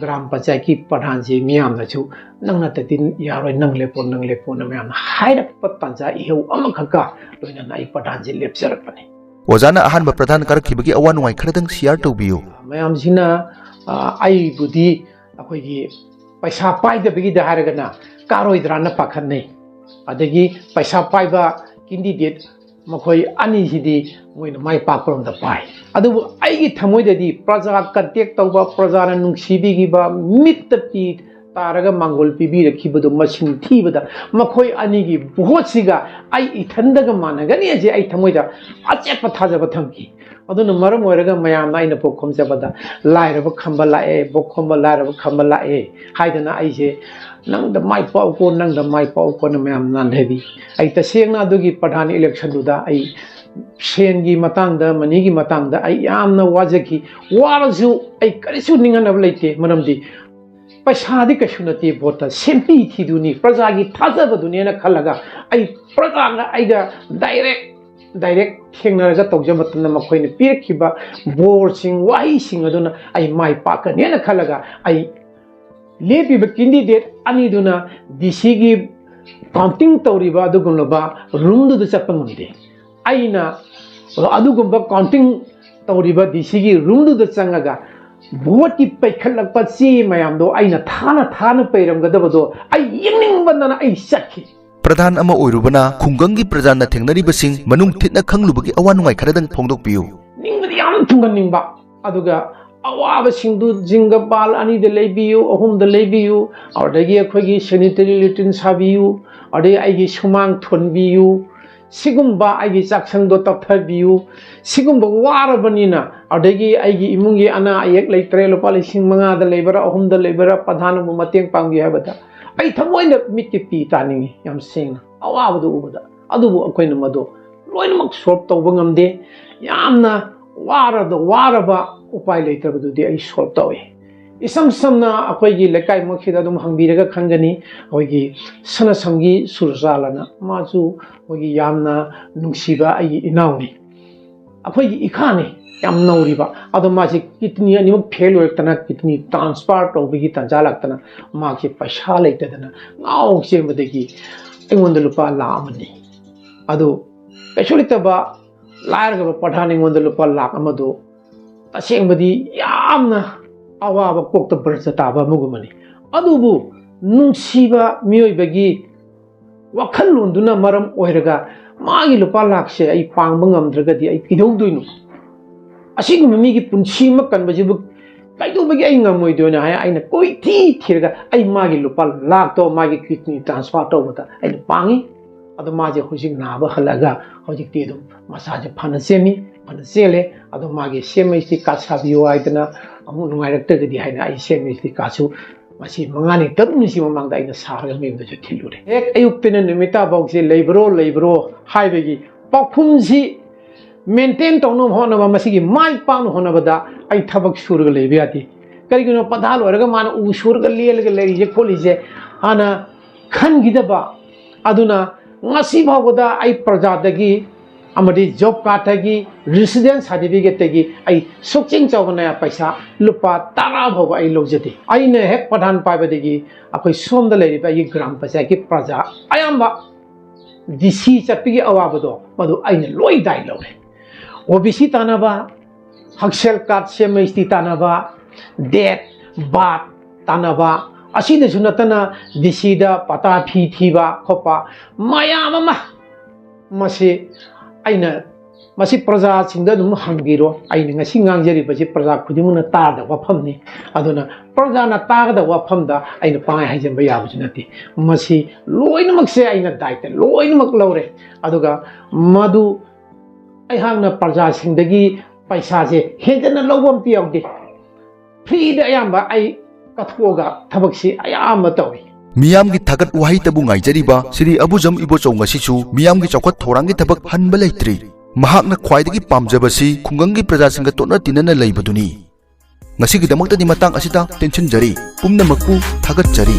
ꯒ꯭ꯔꯥꯝ ꯄꯟꯆꯥꯌꯠꯀꯤ ꯄ꯭ꯔꯙꯥꯟꯁꯤ ꯃꯤꯌꯥꯝꯅꯁꯨ "ꯅꯪ ꯅꯠꯇꯗꯤ ꯌꯥꯔꯣꯏ, ꯅꯪ ꯂꯦꯞꯄꯣ, ꯅꯪ ꯂꯦꯞꯄꯣꯅ" ꯃꯌꯥꯝꯅ ꯍꯥꯏꯔꯛꯄ ꯇꯥꯟꯖꯥ ꯏꯍꯧ ꯑꯃꯈꯛꯀ ꯂꯣꯏꯅꯅ ꯑꯩ ꯄ꯭ꯔꯙꯥꯟꯁꯤ ꯂꯦꯞꯆꯔꯛꯄꯅꯤ꯫ ꯑꯣꯖꯥꯅ ꯑꯍꯥꯟꯕ ꯄ꯭ꯔꯙꯥꯟ ꯀꯥꯔꯛꯈꯤꯕꯒꯤ ꯑꯋꯥ ꯅꯨꯡꯉꯥꯏ ꯈꯔꯗꯪ share ꯇꯧꯕꯤꯌꯨ꯫ ꯃꯌꯥꯝꯁꯤꯅ, ꯑ, ꯑꯩꯕꯨꯗꯤ ꯑꯩꯈꯣꯏꯒꯤ ꯄꯩꯁꯥ ꯄꯥꯏꯗꯕꯒꯤꯗ ꯍꯥꯏꯔꯒꯅ ꯀꯥꯔꯣꯏꯗ꯭ꯔꯥꯅ ꯄꯥꯈꯠꯅꯩ꯫ ꯑꯗꯒꯤ ꯄꯩꯁꯥ ꯄꯥꯏꯕ candidate ꯃꯈꯣꯏ ꯑꯅꯤꯁꯤꯗꯤ ꯃꯣꯏꯅ ꯃꯥꯏ ꯄꯥꯛꯄꯔꯣꯝꯗ ꯄꯥꯏ꯫ ꯑꯗꯨꯕꯨ ꯑꯩꯒꯤ ꯊꯃꯣꯏꯗꯗꯤ ꯄ꯭ꯔꯖꯥ contact ꯇꯧꯕ, ꯄ꯭ꯔꯖꯥꯅ ꯅꯨꯡꯁꯤꯕꯤꯈꯤꯕ, ꯃꯤꯠꯇ ꯄꯤ ꯇꯥꯔꯒ ꯃꯥꯡꯒꯣꯜ ꯄꯤꯕꯤꯔꯛꯈꯤꯕꯗꯨ ꯃꯁꯤꯡ ꯊꯤꯕꯗ ꯃꯈꯣꯏ ꯑꯅꯤꯒꯤ ꯚꯣꯠꯁꯤꯒ ꯑꯩ ꯏꯊꯟꯗꯒ ꯃꯥꯟꯅꯒꯅꯤ ꯍꯥꯏꯁꯦ ꯑꯩ ꯊꯃꯣꯏꯗ ꯑꯆꯦꯠꯄ ꯊꯥꯖꯕ ꯊꯝꯈꯤ꯫ ꯑꯗꯨꯅ ꯃꯔꯝ ꯑꯣꯏꯔꯒ ꯃꯌꯥꯝꯅ ꯑꯩꯅ ꯄꯣꯛ ꯈꯣꯝꯖꯕꯗ "ꯂꯥꯏꯔꯕ ꯈꯝꯕ ꯂꯥꯛꯑꯦ, ꯄꯣꯛ ꯈꯣꯝꯕ ꯂꯥꯏꯔꯕ ꯈꯝꯕ ꯂꯥꯛꯑꯦ" ꯍꯥꯏꯗꯅ ꯑꯩꯁꯦ "ꯅꯪꯗ ꯃꯥꯏ ꯄꯥꯛꯎꯀꯣ, ꯅꯪꯗ ꯃꯥꯏ ꯄꯥꯛꯎꯀꯣꯅ" ꯃꯌꯥꯝ ꯅꯥꯟꯊꯕꯤ꯫ ꯑꯩ ꯇꯁꯦꯡꯅ ꯑꯗꯨꯒꯤ ꯄ꯭ꯔꯙꯥꯟ ꯏꯂꯦꯛꯁꯟꯗꯨꯗ ꯑꯩ ꯁꯦꯟꯒꯤ ꯃꯇꯥꯡꯗ, ꯃꯅꯤꯒꯤ ꯃꯇꯥꯡꯗ ꯑꯩ ꯌꯥꯝꯅ ꯋꯥꯖꯈꯤ꯫ ꯋꯥꯔꯁꯨ ꯑꯩ ꯀꯔꯤꯁꯨ ꯅꯤꯡꯍꯟꯅꯕ ꯂꯩꯇꯦ, ꯃꯔꯝꯗꯤ ꯄꯩꯁꯥꯗꯤ ꯀꯩꯁꯨ ꯅꯠꯇꯦ ꯚꯣꯠꯇ, ꯁꯦꯟꯄꯤ ꯊꯤꯗꯨꯅꯤ, ꯄ꯭ꯔꯖꯥꯒꯤ ꯊꯥꯖꯕꯗꯨꯅꯦꯅ ꯈꯜꯂꯒ ꯑꯩ ꯄ꯭ꯔꯖꯥꯒ ꯑꯩꯒ direct ꯗꯥꯏꯔꯦꯛ ꯊꯦꯡꯅꯔꯒ ꯇꯧꯖꯕ ꯃꯇꯝꯗ ꯃꯈꯣꯏꯅ ꯄꯤꯔꯛꯈꯤꯕ ꯕꯣꯔꯁꯤꯡ, ꯋꯥꯍꯩꯁꯤꯡ ꯑꯗꯨꯅ ꯑꯩ ꯃꯥꯏ ꯄꯥꯛꯀꯅꯦꯅ ꯈꯜꯂꯒ ꯑꯩ ꯂꯦꯞꯄꯤꯕ ꯀꯦꯟꯗꯤꯗꯦꯠ ꯑꯅꯤꯗꯨꯅ ꯗꯤ ꯁꯤꯒꯤ ꯀꯥꯎꯟꯇꯤꯡ ꯇꯧꯔꯤꯕ ꯑꯗꯨꯒꯨꯝꯂꯕ ꯔꯨꯝꯗꯨꯗ ꯆꯠꯄ ꯉꯝꯗꯦ꯫ ꯑꯩꯅ ꯑꯗꯨꯒꯨꯝꯕ ꯀꯥꯎꯟꯇꯤꯡ ꯇꯧꯔꯤꯕ ꯗꯤ ꯁꯤꯒꯤ ꯔꯨꯝꯗꯨꯗ ꯆꯪꯉꯒ ꯚꯣꯠꯀꯤ ꯄꯩꯈꯠꯂꯛꯄ ꯆꯦ ꯃꯌꯥꯝꯗꯣ ꯑꯩꯅ ꯊꯥꯅ ꯊꯥꯅ ꯄꯩꯔꯝꯒꯗꯕꯗꯣ ꯑꯩ ꯌꯦꯡꯅꯤꯡꯃꯟꯗꯅ ꯑꯩ ꯆꯠꯈꯤ꯫ ꯄ꯭ꯔꯙꯥꯟ ꯑꯃ ꯑꯣꯏꯔꯨꯕꯅ ꯈꯨꯡꯒꯪꯒꯤ ꯄ꯭ꯔꯖꯥꯅ ꯊꯦꯡꯅꯔꯤꯕꯁꯤꯡ ꯃꯅꯨꯡ ꯊꯤꯠꯅ ꯈꯪꯂꯨꯕꯒꯤ ꯑꯋꯥ ꯅꯨꯡꯉꯥꯏ ꯈꯔꯗꯪ ꯐꯣꯡꯗꯣꯛꯄꯤꯌꯨ꯫ ꯅꯤꯡꯕꯗꯤ ꯌꯥꯝ ꯊꯨꯡꯍꯟꯅꯤꯡꯕ, ꯑꯗꯨꯒ ꯑꯋꯥꯕꯁꯤꯡꯗꯨ ꯖꯤꯡꯒ ꯕꯥꯜ ꯑꯅꯤꯗ ꯂꯩꯕꯤꯌꯨ, ꯑꯍꯨꯝꯗ ꯂꯩꯕꯤꯌꯨ, ꯑꯗꯨꯗꯒꯤ ꯑꯩꯈꯣꯏꯒꯤ ꯁꯦꯅꯤꯇꯔꯤ ꯂꯦꯇ꯭ꯔꯤꯟ ꯁꯥꯕꯤꯌꯨ, ꯑꯗꯩ ꯑꯩꯒꯤ ꯁꯨꯃꯥꯡ ꯊꯣꯟꯕꯤꯌꯨ, ꯁꯤꯒꯨꯝꯕ ꯑꯩꯒꯤ ꯆꯥꯛꯁꯪꯗꯣ ꯇꯞꯊꯕꯤꯌꯨ, ꯁꯤꯒꯨꯝꯕ ꯋꯥꯔꯕꯅꯤꯅ, ꯑꯗꯒꯤ ꯑꯩꯒꯤ ꯏꯃꯨꯡꯒꯤ ꯑꯅꯥ ꯑꯌꯦꯛ ꯂꯩꯇ꯭ꯔꯦ, ꯂꯨꯄꯥ ꯂꯤꯁꯤꯡ ꯃꯉꯥꯗ ꯂꯩꯕꯔꯥ, ꯑꯍꯨꯝꯗ ꯂꯩꯕꯔꯥ, ꯄ꯭ꯔꯙꯥꯟꯕꯨ ꯃꯇꯦꯡ ꯄꯥꯡꯕꯤꯌꯨ ꯍꯥꯏꯕꯗ ꯑꯩ ꯊꯃꯣꯏꯅ ꯃꯤꯠꯀꯤ ꯄꯤ ꯇꯥꯅꯤꯡꯉꯤ, ꯌꯥꯝ ꯁꯦꯡꯅ ꯑꯋꯥꯕꯗꯨ ꯎꯕꯗ꯫ ꯑꯗꯨꯕꯨ ꯑꯩꯈꯣꯏꯅ ꯃꯗꯨ ꯂꯣꯏꯅꯃꯛ ꯁꯣꯜꯕ ꯇꯧꯕ ꯉꯝꯗꯦ꯫ ꯌꯥꯝꯅ ꯋꯥꯔꯕ, ꯋꯥꯔꯕ ꯎꯄꯥꯏ ꯂꯩꯇ꯭ꯔꯕꯗꯨꯗꯤ ꯑꯩ ꯁꯣꯜꯕ ꯇꯧꯏ꯫ ꯏꯁꯝ ꯁꯝꯅ ꯑꯩꯈꯣꯏꯒꯤ ꯂꯩꯀꯥꯏꯃꯛꯁꯤꯗ ꯑꯗꯨꯝ ꯍꯪꯕꯤꯔꯒ ꯈꯪꯒꯅꯤ, ꯑꯩꯈꯣꯏꯒꯤ ꯁꯅꯥꯁꯝꯒꯤ ꯁꯨꯔꯖꯥꯜ ꯑꯅ, ꯃꯥꯁꯨ ꯑꯩꯈꯣꯏꯒꯤ ꯌꯥꯝꯅ ꯅꯨꯡꯁꯤꯕ ꯑꯩꯒꯤ ꯏꯅꯥꯎꯅꯤ, ꯑꯩꯈꯣꯏꯒꯤ ꯏꯈꯥꯅꯤ, ꯌꯥꯝ ꯅꯧꯔꯤꯕ꯫ ꯑꯗꯣ ꯃꯥꯁꯤ ꯀꯤꯗꯅꯤ ꯑꯅꯤꯃꯛ ꯐꯦꯜ ꯑꯣꯏꯔꯛꯇꯅ, ꯀꯤꯗꯅꯤ ꯇ꯭ꯔꯥꯟꯁꯐꯔ ꯇꯧꯕꯒꯤ ꯇꯥꯟꯖꯥ ꯂꯥꯛꯇꯅ ꯃꯥꯁꯤ ꯄꯩꯁꯥ ꯂꯩꯇꯗꯅ ꯉꯥꯎ ꯆꯦꯟꯕꯗꯒꯤ ꯑꯩꯉꯣꯟꯗ ꯂꯨꯄꯥ ꯂꯥꯈ ꯑꯃꯅꯤ꯫ ꯑꯗꯨ ꯀꯩꯁꯨ ꯂꯩꯇꯕ ꯂꯥꯏꯔꯒꯕ ꯄ꯭ꯔꯙꯥꯟ ꯑꯩꯉꯣꯟꯗ ꯂꯨꯄꯥ ꯂꯥꯈ ꯑꯃꯗꯨ ꯇꯁꯦꯡꯕꯗꯤ ꯌꯥꯝꯅ ꯑꯋꯥꯕ, ꯀꯣꯛꯇ ꯕ꯭ꯔꯖ ꯇꯥꯕ ꯑꯃꯒꯨꯝꯕꯅꯤ꯫ ꯑꯗꯨꯕꯨ ꯅꯨꯡꯁꯤꯕ ꯃꯤꯑꯣꯏꯕꯒꯤ ꯋꯥꯈꯜꯂꯣꯟꯗꯨꯅ ꯃꯔꯝ ꯑꯣꯏꯔꯒ ꯃꯥꯒꯤ ꯂꯨꯄꯥ ꯂꯥꯈꯁꯦ ꯑꯩ ꯄꯥꯡꯕ ꯉꯝꯗ꯭ꯔꯒꯗꯤ ꯑꯩ ꯀꯩꯗꯧꯗꯣꯏꯅꯣ? ꯑꯁꯤꯒꯨꯝꯕ ꯃꯤꯒꯤ ꯄꯨꯟꯁꯤ ꯑꯃ ꯀꯟꯕꯁꯤꯕꯨ ꯀꯩꯗꯧꯕꯒꯤ ꯑꯩ ꯉꯝꯃꯣꯏꯗꯣꯏꯅꯣ ꯍꯥꯏ ꯑꯩꯅ ꯀꯣꯏꯊꯤ ꯊꯤꯔꯒ ꯑꯩ ꯃꯥꯒꯤ ꯂꯨꯄꯥ ꯂꯥꯈꯇꯣ ꯃꯥꯒꯤ ꯀꯤꯗꯅꯤ ꯇ꯭ꯔꯥꯟꯁꯐꯔ ꯇꯧꯕꯗ ꯑꯩꯅ ꯄꯥꯡꯉꯤ꯫ ꯑꯗꯣ ꯃꯥꯁꯦ ꯍꯧꯖꯤꯛ ꯅꯥꯕ ꯍꯜꯂꯛꯑꯒ ꯍꯧꯖꯤꯛꯇꯤ ꯑꯗꯨꯝ ꯃꯁꯥꯁꯦ ꯐꯅ ꯁꯦꯝꯃꯤ, ꯐꯅ ꯆꯦꯜꯂꯦ꯫ ꯑꯗꯣ ꯃꯥꯒꯤ ꯁꯦꯝ ꯑꯩꯆ ꯗꯤ ꯀꯥꯔꯗ ꯁꯥꯕꯤꯌꯨ ꯍꯥꯏꯗꯅ ꯑꯃꯨꯛ ꯅꯨꯡꯉꯥꯏꯔꯛꯇ꯭ꯔꯒꯗꯤ ꯍꯥꯏꯅ ꯑꯩ ꯁꯦꯝ ꯑꯩꯆ ꯗꯤ ꯀꯥꯔꯗꯁꯨ ꯃꯁꯤ ꯃꯉꯥꯅꯤ ꯇꯔꯨꯛꯅꯤꯁꯤ ꯃꯃꯥꯡꯗ ꯑꯩꯅ ꯁꯥꯔꯒ ꯃꯌꯨꯝꯗꯁꯨ ꯊꯤꯜꯂꯨꯔꯦ꯫ ꯍꯦꯛ ꯑꯌꯨꯛꯇꯩꯅ ꯅꯨꯃꯤꯠ ꯇꯥꯐꯥꯎꯁꯦ ꯂꯩꯕ꯭ꯔꯣ ꯂꯩꯕ꯭ꯔꯣ ꯍꯥꯏꯕꯒꯤ ꯄꯥꯎꯈꯨꯝꯁꯤ ꯃꯦꯟꯇꯦꯟ ꯇꯧꯅꯕ ꯍꯣꯠꯅꯕ, ꯃꯁꯤꯒꯤ ꯃꯥꯏ ꯄꯥꯛꯅ ꯍꯣꯠꯅꯕꯗ ꯑꯩ ꯊꯕꯛ ꯁꯨꯔꯒ ꯂꯩꯕ ꯌꯥꯗꯦ꯫ ꯀꯔꯤꯒꯤꯅꯣ? ꯄ꯭ꯔꯙꯥꯟ ꯑꯣꯏꯔꯒ ꯃꯥꯅ ꯎ ꯁꯨꯔꯒ ꯂꯦꯜꯂꯒ ꯂꯩꯔꯤꯁꯦ ꯈꯣꯠꯂꯤꯁꯦ ꯍꯥꯟꯅ ꯈꯟꯈꯤꯗꯕ꯫ ꯑꯗꯨꯅ ꯉꯁꯤ ꯐꯥꯎꯕꯗ ꯑꯩ ꯄ꯭ꯔꯖꯥꯗꯒꯤ ꯑꯃꯗꯤ ꯖꯣꯕ ꯀꯥꯔꯗꯇꯒꯤ, ꯔꯤꯁꯤꯗꯦꯟꯁ ꯁꯥꯔꯇꯤꯐꯤꯀꯦꯠꯇꯒꯤ ꯑꯩ ꯁꯨꯛꯆꯤꯡ ꯆꯥꯎꯕꯅ ꯄꯩꯁꯥ ꯂꯨꯄꯥ ꯇꯔꯥ ꯐꯥꯎꯕ ꯑꯩ ꯂꯧꯖꯗꯦ꯫ ꯑꯩꯅ ꯍꯦꯛ ꯄ꯭ꯔꯙꯥꯟ ꯄꯥꯏꯕꯗꯒꯤ ꯑꯩꯈꯣꯏ ꯁꯣꯝꯗ ꯂꯩꯔꯤꯕ ꯑꯩꯒꯤ ꯒ꯭ꯔꯥꯝ ꯄꯟꯆꯥꯌꯠꯀꯤ ꯄ꯭ꯔꯖꯥ ꯑꯌꯥꯝꯕ ꯗꯤ ꯁꯤ ꯆꯠꯄꯒꯤ ꯑꯋꯥꯕꯗꯣ ꯃꯗꯨ ꯑꯩꯅ ꯂꯣꯏ ꯗꯥꯏ ꯂꯧꯔꯦ꯫ ꯑꯣ ꯕꯤ ꯁꯤ ꯇꯥꯟꯅꯕ, ꯍꯛꯁꯦꯜ ꯀꯥꯔꯗ, ꯁꯤ ꯑꯦꯝ ꯑꯩꯆ ꯇꯤ ꯇꯥꯟꯅꯕ, ꯗꯦꯠ, ꯕꯥꯔꯊ ꯇꯥꯟꯅꯕ, ꯑꯁꯤꯗꯁꯨ ꯅꯠꯇꯅ ꯗꯤ ꯁꯤꯗ ꯄꯇꯥ ꯐꯤ ꯊꯤꯕ ꯈꯣꯠꯄ ꯃꯌꯥꯝ ꯑꯃ, ꯃꯁꯤ ꯑꯩꯅ, ꯃꯁꯤ ꯄ꯭ꯔꯖꯥꯁꯤꯡꯗ ꯑꯗꯨꯝ ꯍꯪꯕꯤꯔꯣ꯫ ꯑꯩꯅ ꯉꯁꯤ ꯉꯥꯡꯖꯔꯤꯕꯁꯤ ꯄ꯭ꯔꯖꯥ ꯈꯨꯗꯤꯡꯃꯛꯅ ꯇꯥꯒꯗꯕ ꯋꯥꯐꯝꯅꯤ꯫ ꯑꯗꯨꯅ ꯄ꯭ꯔꯖꯥꯅ ꯇꯥꯒꯗꯕ ꯋꯥꯐꯝꯗ ꯑꯩꯅ ꯄꯥꯡꯒꯩ ꯍꯥꯏꯖꯤꯟꯕ ꯌꯥꯕꯁꯨ ꯅꯠꯇꯦ꯫ ꯃꯁꯤ ꯂꯣꯏꯅꯃꯛꯁꯦ ꯑꯩꯅ ꯗꯥꯏꯇ ꯂꯣꯏꯅꯃꯛ ꯂꯧꯔꯦ꯫ ꯑꯗꯨꯒ ꯃꯗꯨ ꯑꯩꯍꯥꯛꯅ ꯄ꯭ꯔꯖꯥꯁꯤꯡꯗꯒꯤ ꯄꯩꯁꯥꯁꯦ ꯍꯦꯟꯖꯟꯅ ꯂꯧꯕ ꯑꯝꯇ ꯌꯥꯎꯗꯦ꯫ ꯐ꯭ꯔꯤꯗ ꯑꯌꯥꯝꯕ ꯑꯩ ꯀꯠꯊꯣꯛꯑꯒ ꯊꯕꯛꯁꯤ ꯑꯌꯥꯝꯕ ꯇꯧꯏ꯫ ꯃꯤꯌꯥꯝꯒꯤ ꯊꯥꯒꯠ ꯋꯥꯍꯩꯇꯕꯨ ꯉꯥꯏꯖꯔꯤꯕ ꯁ꯭ꯔꯤ ꯑꯕꯨꯖꯝ ꯏꯕꯣꯆꯧ ꯉꯁꯤꯁꯨ ꯃꯤꯌꯥꯝꯒꯤ ꯆꯥꯎꯈꯠ ꯊꯧꯔꯥꯡꯒꯤ ꯊꯕꯛ ꯍꯟꯕ ꯂꯩꯇ꯭ꯔꯤ꯫ ꯃꯍꯥꯛꯅ ꯈ꯭ꯋꯥꯏꯗꯒꯤ ꯄꯥꯝꯖꯕꯁꯤ ꯈꯨꯡꯒꯪꯒꯤ ꯄ꯭ꯔꯖꯥꯁꯤꯡꯒ ꯇꯣꯠꯅ ꯇꯤꯟꯅꯅ ꯂꯩꯕꯗꯨꯅꯤ꯫ ꯉꯁꯤꯒꯤꯗꯃꯛꯇꯗꯤ ꯃꯇꯥꯡ ꯑꯁꯤꯗ ꯇꯦꯟꯁꯤꯟꯖꯔꯤ꯫ ꯄꯨꯝꯅꯃꯛꯄꯨ ꯊꯥꯒꯠꯆꯔꯤ꯫